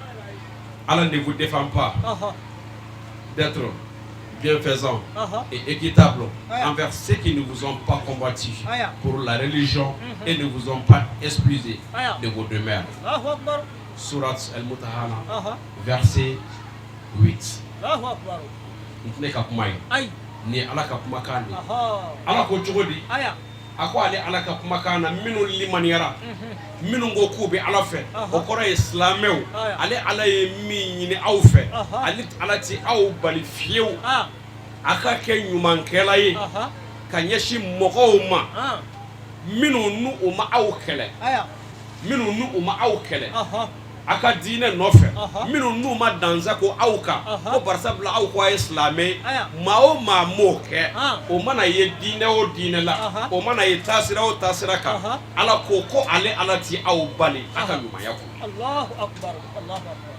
Speaker 9: Allah ne vous défend pas d'être bienfaisant et équitable
Speaker 10: Aya.
Speaker 9: envers ceux qui ne vous ont pas combattu
Speaker 10: Aya.
Speaker 9: pour la religion et ne vous ont pas expulsé
Speaker 10: Aya.
Speaker 9: de vos demeures.
Speaker 10: Allahu akbar.
Speaker 9: Sourate Al-Mutahana verset 8.
Speaker 10: Allahu akbar.
Speaker 9: N tɛ ne ka kuma ye.
Speaker 10: Ayi.
Speaker 9: Nin ye Ala ka kumakan de ye. Ala ko cogo di?
Speaker 10: Aya.
Speaker 9: A ko ale Ala ka kumakan na, minnu limaniyara, minnu ko k'u bɛ Ala fɛ, o kɔrɔ ye silamɛw.
Speaker 10: Aya.
Speaker 9: Ale Ala ye min ɲini aw fɛ, ale Ala tɛ aw bali fiyewu a ka kɛ ɲumankɛla ye ka ɲɛsin mɔgɔw ma minnu n'u u ma aw kɛlɛ,
Speaker 10: Aya.
Speaker 9: minnu n'u u ma aw kɛlɛ a ka diinɛ nɔfɛ, minnu n'u ma dansa ko aw kan, ko barisabula aw ko a ye silamɛ ye.
Speaker 10: Aya.
Speaker 9: Maa o maa m'o kɛ, o mana ye diinɛ o diinɛ la, o mana ye taasira o taasira kan, Ala ko ko ale Ala ti aw bali a ka ɲumanya ko.
Speaker 10: Allahu akbar. Allahu akbar.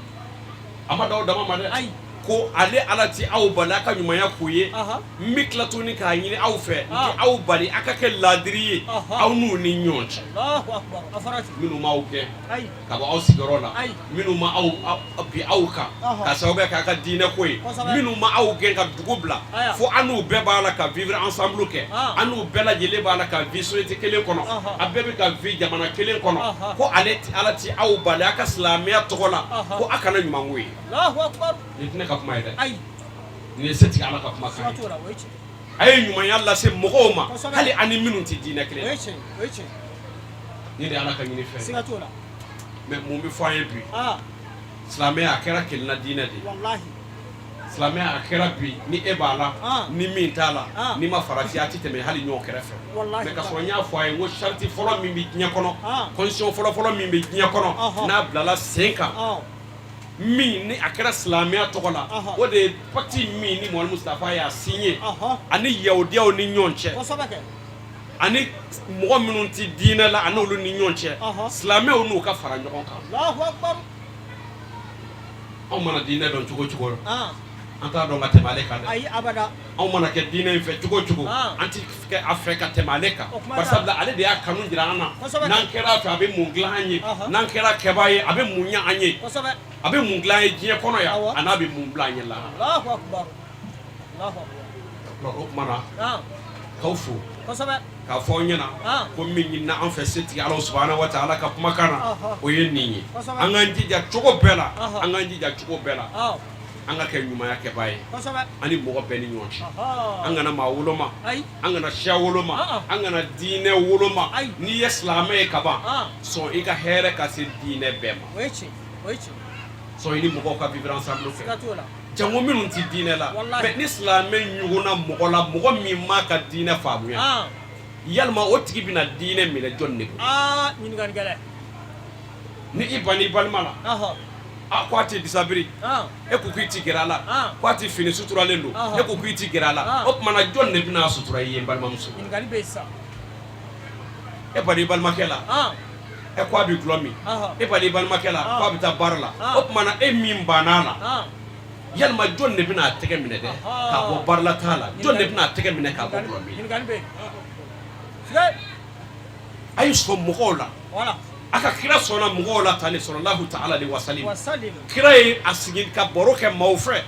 Speaker 9: A ma da o dama ma dɛ.
Speaker 10: Ayi.
Speaker 9: Ko ale Ala ti aw bali a ka ɲumanya k'u ye. N bɛ tila tuguni k'a ɲini aw fɛ, n ti aw bali a ka kɛ laadiri ye aw n'u ni ɲɔgɔn cɛ.
Speaker 10: Allahu akbar. A fɔra ten.
Speaker 9: Minnu m'aw gɛn
Speaker 10: Ayi.
Speaker 9: ka bɔ aw sigiyɔrɔ la,
Speaker 10: Ayi.
Speaker 9: minnu ma aw bi aw kan ka sababu kɛ a ka diinɛ ko ye,
Speaker 10: Kosɛbɛ.
Speaker 9: minnu ma aw gɛn ka dugu bila,
Speaker 10: Aya.
Speaker 9: fo an n'u bɛɛ b'a la ka vivre ensemble kɛ, an n'u bɛɛ lajɛlen b'a la ka vie société kelen kɔnɔ, a bɛɛ bɛ ka vie jamana kelen kɔnɔ, ko ale Ala ti aw bali a ka silamɛya tɔgɔ la ko a kana ɲuman k'u ye.
Speaker 10: Allahu akbar.
Speaker 9: Nin tɛ ne ka kuma ye dɛ.
Speaker 10: Ayi.
Speaker 9: Nin ye setigi Ala ka kumakan
Speaker 10: Siga
Speaker 9: ye.
Speaker 10: t'o la, o ye tiɲɛ.
Speaker 9: A ye ɲumanya lase mɔgɔw ma, hali ani minnu tɛ diinɛ kelen.
Speaker 10: O ye tiɲɛ, o ye tiɲɛ.
Speaker 9: Nin de ye Ala ka ɲini fɛn.
Speaker 10: Siga t'o la.
Speaker 9: Mais mun bɛ fɔ an ye bi? Silamɛya a kɛra kelenna diinɛ de ye.
Speaker 10: Walahi.
Speaker 9: Silamɛya a kɛra bi, ni e b'a la, ni min t'a la, n'i ma farati, a tɛ tɛmɛ hali ɲɔgɔn kɛrɛfɛ.
Speaker 10: Walahi.
Speaker 9: Mais ka sɔrɔ n y'a fɔ a ye n ko sariti fɔlɔ min bɛ diɲɛ kɔnɔ, condition fɔlɔ fɔlɔ min bɛ diɲɛ kɔnɔ, n'a bilala sen kan, min ni a kɛra silamɛya tɔgɔ la, o de ye pacte min ni Muhammadu Mustafa y'a signé ani yahudiyaw ni ɲɔgɔn cɛ, ani mɔgɔ minnu tɛ diinɛ la, ani olu ni ɲɔgɔn cɛ, silamɛw n'u ka fara ɲɔgɔn kan.
Speaker 10: Allahu akbar.
Speaker 9: Anw mana diinɛ dɔn cogo cogo, an t'a dɔn ka tɛmɛ ale kan dɛ.
Speaker 10: Ayi, abada.
Speaker 9: Anw mana kɛ diinɛ in fɛ cogo o cogo, an ti kɛ a fɛ ka tɛmɛ ale kan, bari sabula ale de y'a kanu jira an na. N'an kɛra a fɛ, a bɛ mun dilan an ye? N'an kɛra kɛbaa ye, a bɛ mun ɲɛ an ye? A bɛ mun dilan an ye diɲɛ kɔnɔ yan, a n'a bɛ mun bila an ye lahara?
Speaker 10: Allahu akbar, Allahu akbar.
Speaker 9: O tuma na, k'aw fo k'a fɔ aw ɲɛna ko min ɲinina an fɛ setigi Ala subahana wa taala ka kumakan na, o ye nin ye. An k'an jija cogo bɛɛ la, an k'an jija cogo bɛɛ la, an ka kɛ ɲumanya kɛbaa ye an ni mɔgɔ bɛɛ ni ɲɔgɔn cɛ. An kana maa woloma, an kana siya woloma, an kana diinɛ woloma. N'i ye silamɛ ye kaban, sɔn i ka hɛrɛ ka se diinɛ bɛɛ ma, sɔn i ni mɔgɔw ka vivre ensemble kɛ, jango minnu tɛ diinɛ la. Mais ni silamɛ ɲugunna mɔgɔ la, mɔgɔ min m'a ka diinɛ faamuya, yalima o tigi bɛna diinɛ minɛ jɔn de bolo? Ni i banna i balima la, a ko a tɛ disabiri, e ko k'i ti gɛrɛ a la, ko a ti fini suturalen don, e ko k'i ti gɛrɛ a la, o tuma na jɔn de bɛna sutura i ye, n balimamuso? E banna i balimakɛ la, e ko a bɛ dulɔ min, e banna i balimakɛ la, ko a bɛ taa baara la, o tuma na e min banna a la, yalima jɔn de bɛna a tɛgɛ minɛ dɛ k'a bɔ baarala t'a la? Jɔn de bɛna a tɛgɛ minɛ k'a bɔ dulɔ min? A ye sɔn mɔgɔw la. A ka kira sɔnna mɔgɔw la tan de, sallallahu ta'ala alaihi wasallim. Kira ye a sigi ka baro kɛ maaw fɛ.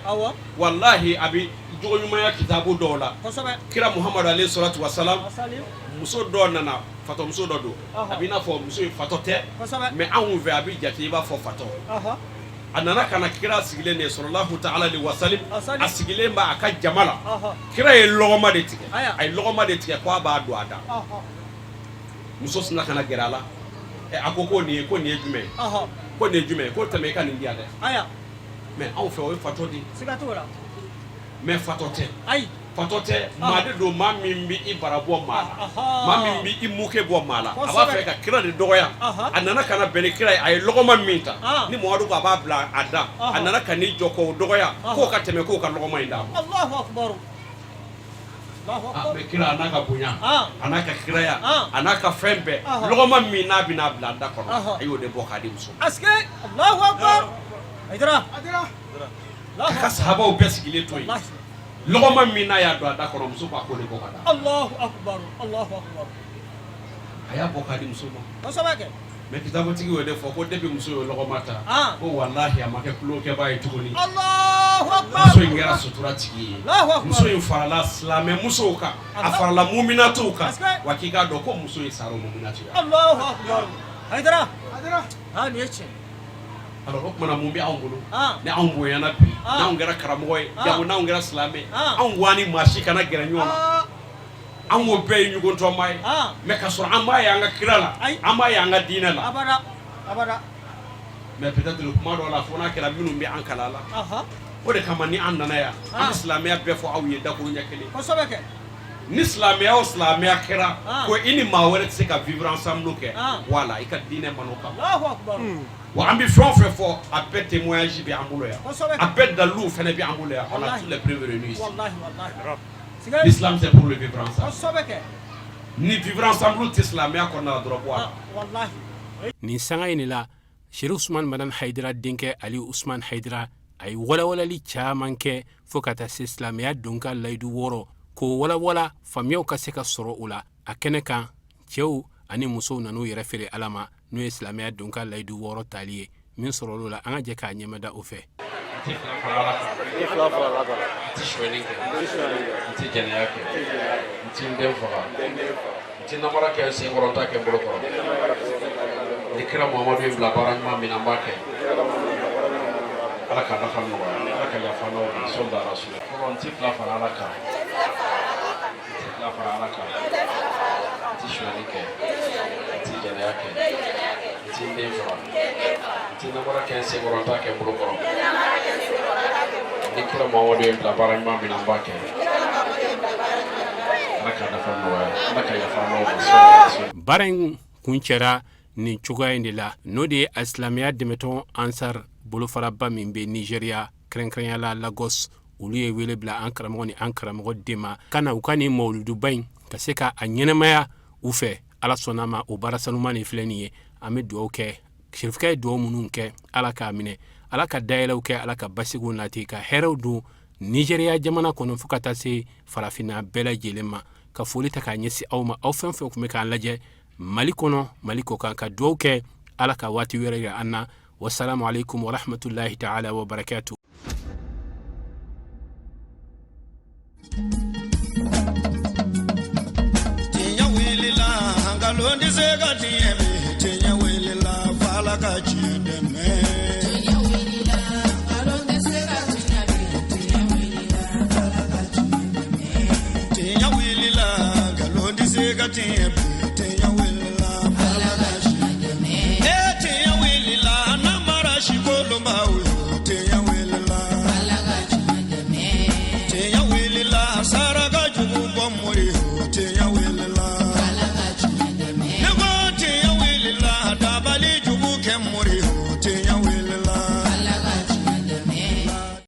Speaker 9: Walahi, a bɛ jogoɲumanya kitabu dɔw la, kira Muhamadu alayhi salatu wasalam, muso dɔ nana, fatɔmuso dɔ don. A b'i n'a fɔ muso in fatɔ tɛ, mais anw fɛ a bɛ jate i b'a fɔ fatɔ. A nana ka na kira sigilen de, sallallahu ta'ala alaihi wasallim, a sigilen b'a ka jama la. Kira ye lɔgɔma de tigɛ, a ye lɔgɔma de tigɛ ko a b'a don a da. Muso sinna ka na gɛrɛ a la. A ko ko nin ye, ko nin ye jumɛn ye? Ko nin ye jumɛn ye? Ko tɛmɛ i ka nin di yan dɛ. Mais anw fɛ, o ye fatɔ de ye. Mais fatɔ tɛ, fatɔ tɛ. Maa de don, maa min bɛ i bara bɔ maa la, maa min bɛ i muke bɔ maa la. A b'a fɛ ka kira de dɔgɔya. A nana ka na bɛn ni kira ye. A ye lɔgɔma min ta ni Muhamadu ko a b'a bila a da, a nana ka n'i jɔ k'o dɔgɔya, k'o ka tɛmɛ, k'o ka lɔgɔma in d'a ma. Mais kira, a n'a ka bonya, a n'a ka kiraya, a n'a ka fɛn bɛɛ, lɔgɔma min n'a bɛna bila a da kɔnɔ, a y'o de bɔ k'a di muso ma. A ka sahabaw bɛɛ sigilen to yen, lɔgɔma min n'a y'a don a da kɔnɔ, muso ko a k'o de bɔ ka d'a ma. A y'a bɔ k'a di muso ma. Mais kitabutigi y'o de fɔ ko depuis muso ye lɔgɔma ta, ko walahi, a ma kɛ tulonkɛbaa ye tuguni. Muso in kɛra sutura tigi ye. Muso in farala silamɛ musow kan, a farala muminatuw kan. Wa k'i k'a dɔn ko muso in sara o muminatu ya. Alors, o tuma na, mun bɛ anw bolo? Ni anw bonyana bi, n'anw kɛra karamɔgɔ ye, jango n'anw kɛra silamɛ, anw ko an ni maa si kana gɛrɛ ɲɔgɔn na. An ko bɛɛ ye ɲɔgɔntɔma ye, mais ka sɔrɔ an b'a ye an ka kira la, an b'a ye an ka diinɛ la. Mais peut-être kuma dɔw la, fo n'a kɛra minnu bɛ an kala la. O de kama ni an nana yan, an bɛ silamɛya bɛɛ fɔ aw ye dakuru ɲɛ kelen. Ni silamɛya o silamɛya kɛra ko i ni maa wɛrɛ tɛ se ka vivre ensemble kɛ, wala i ka diinɛ man o kama. Wa an bɛ fɛn o fɛn fɔ, a bɛɛ témoignage bɛ an bolo yan, a bɛɛ daliluw fana bɛ an bolo yan. On a toutes les preuves réunies ici. L'islam, c'est pour le vivre ensemble. Ni vivre ensemble tɛ silamɛya kɔnɔna la dɔrɔn, bɔ a la.
Speaker 3: Nin sanga in de la, Sherif Usman Madani Hayidara denkɛ Ali Usman Hayidara, a ye walawalali caman kɛ fo ka taa se silamɛya donka layidu 6, k'o walawala faamuyaw ka se ka sɔrɔ o la. A kɛnɛ kan, cɛw ani musow nan'u yɛrɛ feere Ala ma, n'o ye silamɛya donka layidu 6 tali ye. Min sɔrɔla o la, an ka jɛ k'a ɲɛmada o fɛ.
Speaker 9: N tɛ fila fara Ala kan, n tɛ sonyɛli kɛ, n tɛ jɛnɛya kɛ, n tɛ n den faga, n tɛ namara kɛ n sen kɔrɔ, n t'a kɛ n bolo kɔrɔ. Ni kira Muhamadu ye n bila baara ɲuman min na, n b'a kɛ. Ala ka nafa nɔgɔya, Ala ka yafa n'aw ma. Sɔli ala rasul. Fɔlɔ, n tɛ fila fara Ala kan. fila fara Ala kan. N ti sonyali kɛ. N ti jɛnɛya kɛ. N ti n den faga. N ti namara kɛ n senkɔrɔ, n t'a kɛ n bolo kɔrɔ. Ni kira Muhamadu ye n bila baara ɲuman min na, n b'a kɛ. Ala ka nafa nɔgɔya. Ala ka yafa an n'aw ma.
Speaker 3: Baara in kuncɛra nin cogoya in de la, n'o de ye a silamɛya dɛmɛtɔn Ansar bolofaraba min bɛ Nizeriya, kɛrɛnkɛrɛnya la Lagos, olu ye wele bila an karamɔgɔ ni an karamɔgɔ den ma ka na u ka nin mawuluduba in ka se ka a ɲɛnamaya u fɛ. Ala sɔnna ma, o baara sanuman nin filɛ nin ye. An bɛ dugawu kɛ. Sirifukɛ ye dugawu minnu kɛ, Ala k'a minɛ, Ala ka dayɛlɛw kɛ, Ala ka basigiw nati, ka hɛrɛw don Nizeriya jamana kɔnɔ fo ka taa se farafinna bɛɛ lajɛlen ma. Ka foli ta k'a ɲɛsin aw ma, aw fɛn fɛn tun bɛ k'an lajɛ Mali kɔnɔ, Mali kɔkan, ka dugawu kɛ, Ala ka waati wɛrɛ yira an na. Wasalamu alaikum warahmatullahi ta'ala wa barakatuh.
Speaker 1: Tiɲɛ wulila, nkalon tɛ se ka tiɲɛ bi. Tiɲɛ wulila, f'Ala ka tiɲɛ dɛmɛ.
Speaker 2: Tiɲɛ wulila, nkalon tɛ se ka tiɲɛ bi. Tiɲɛ wulila, f'Ala ka tiɲɛ dɛmɛ.
Speaker 1: Tiɲɛ wulila, nkalon tɛ se ka tiɲɛ bi.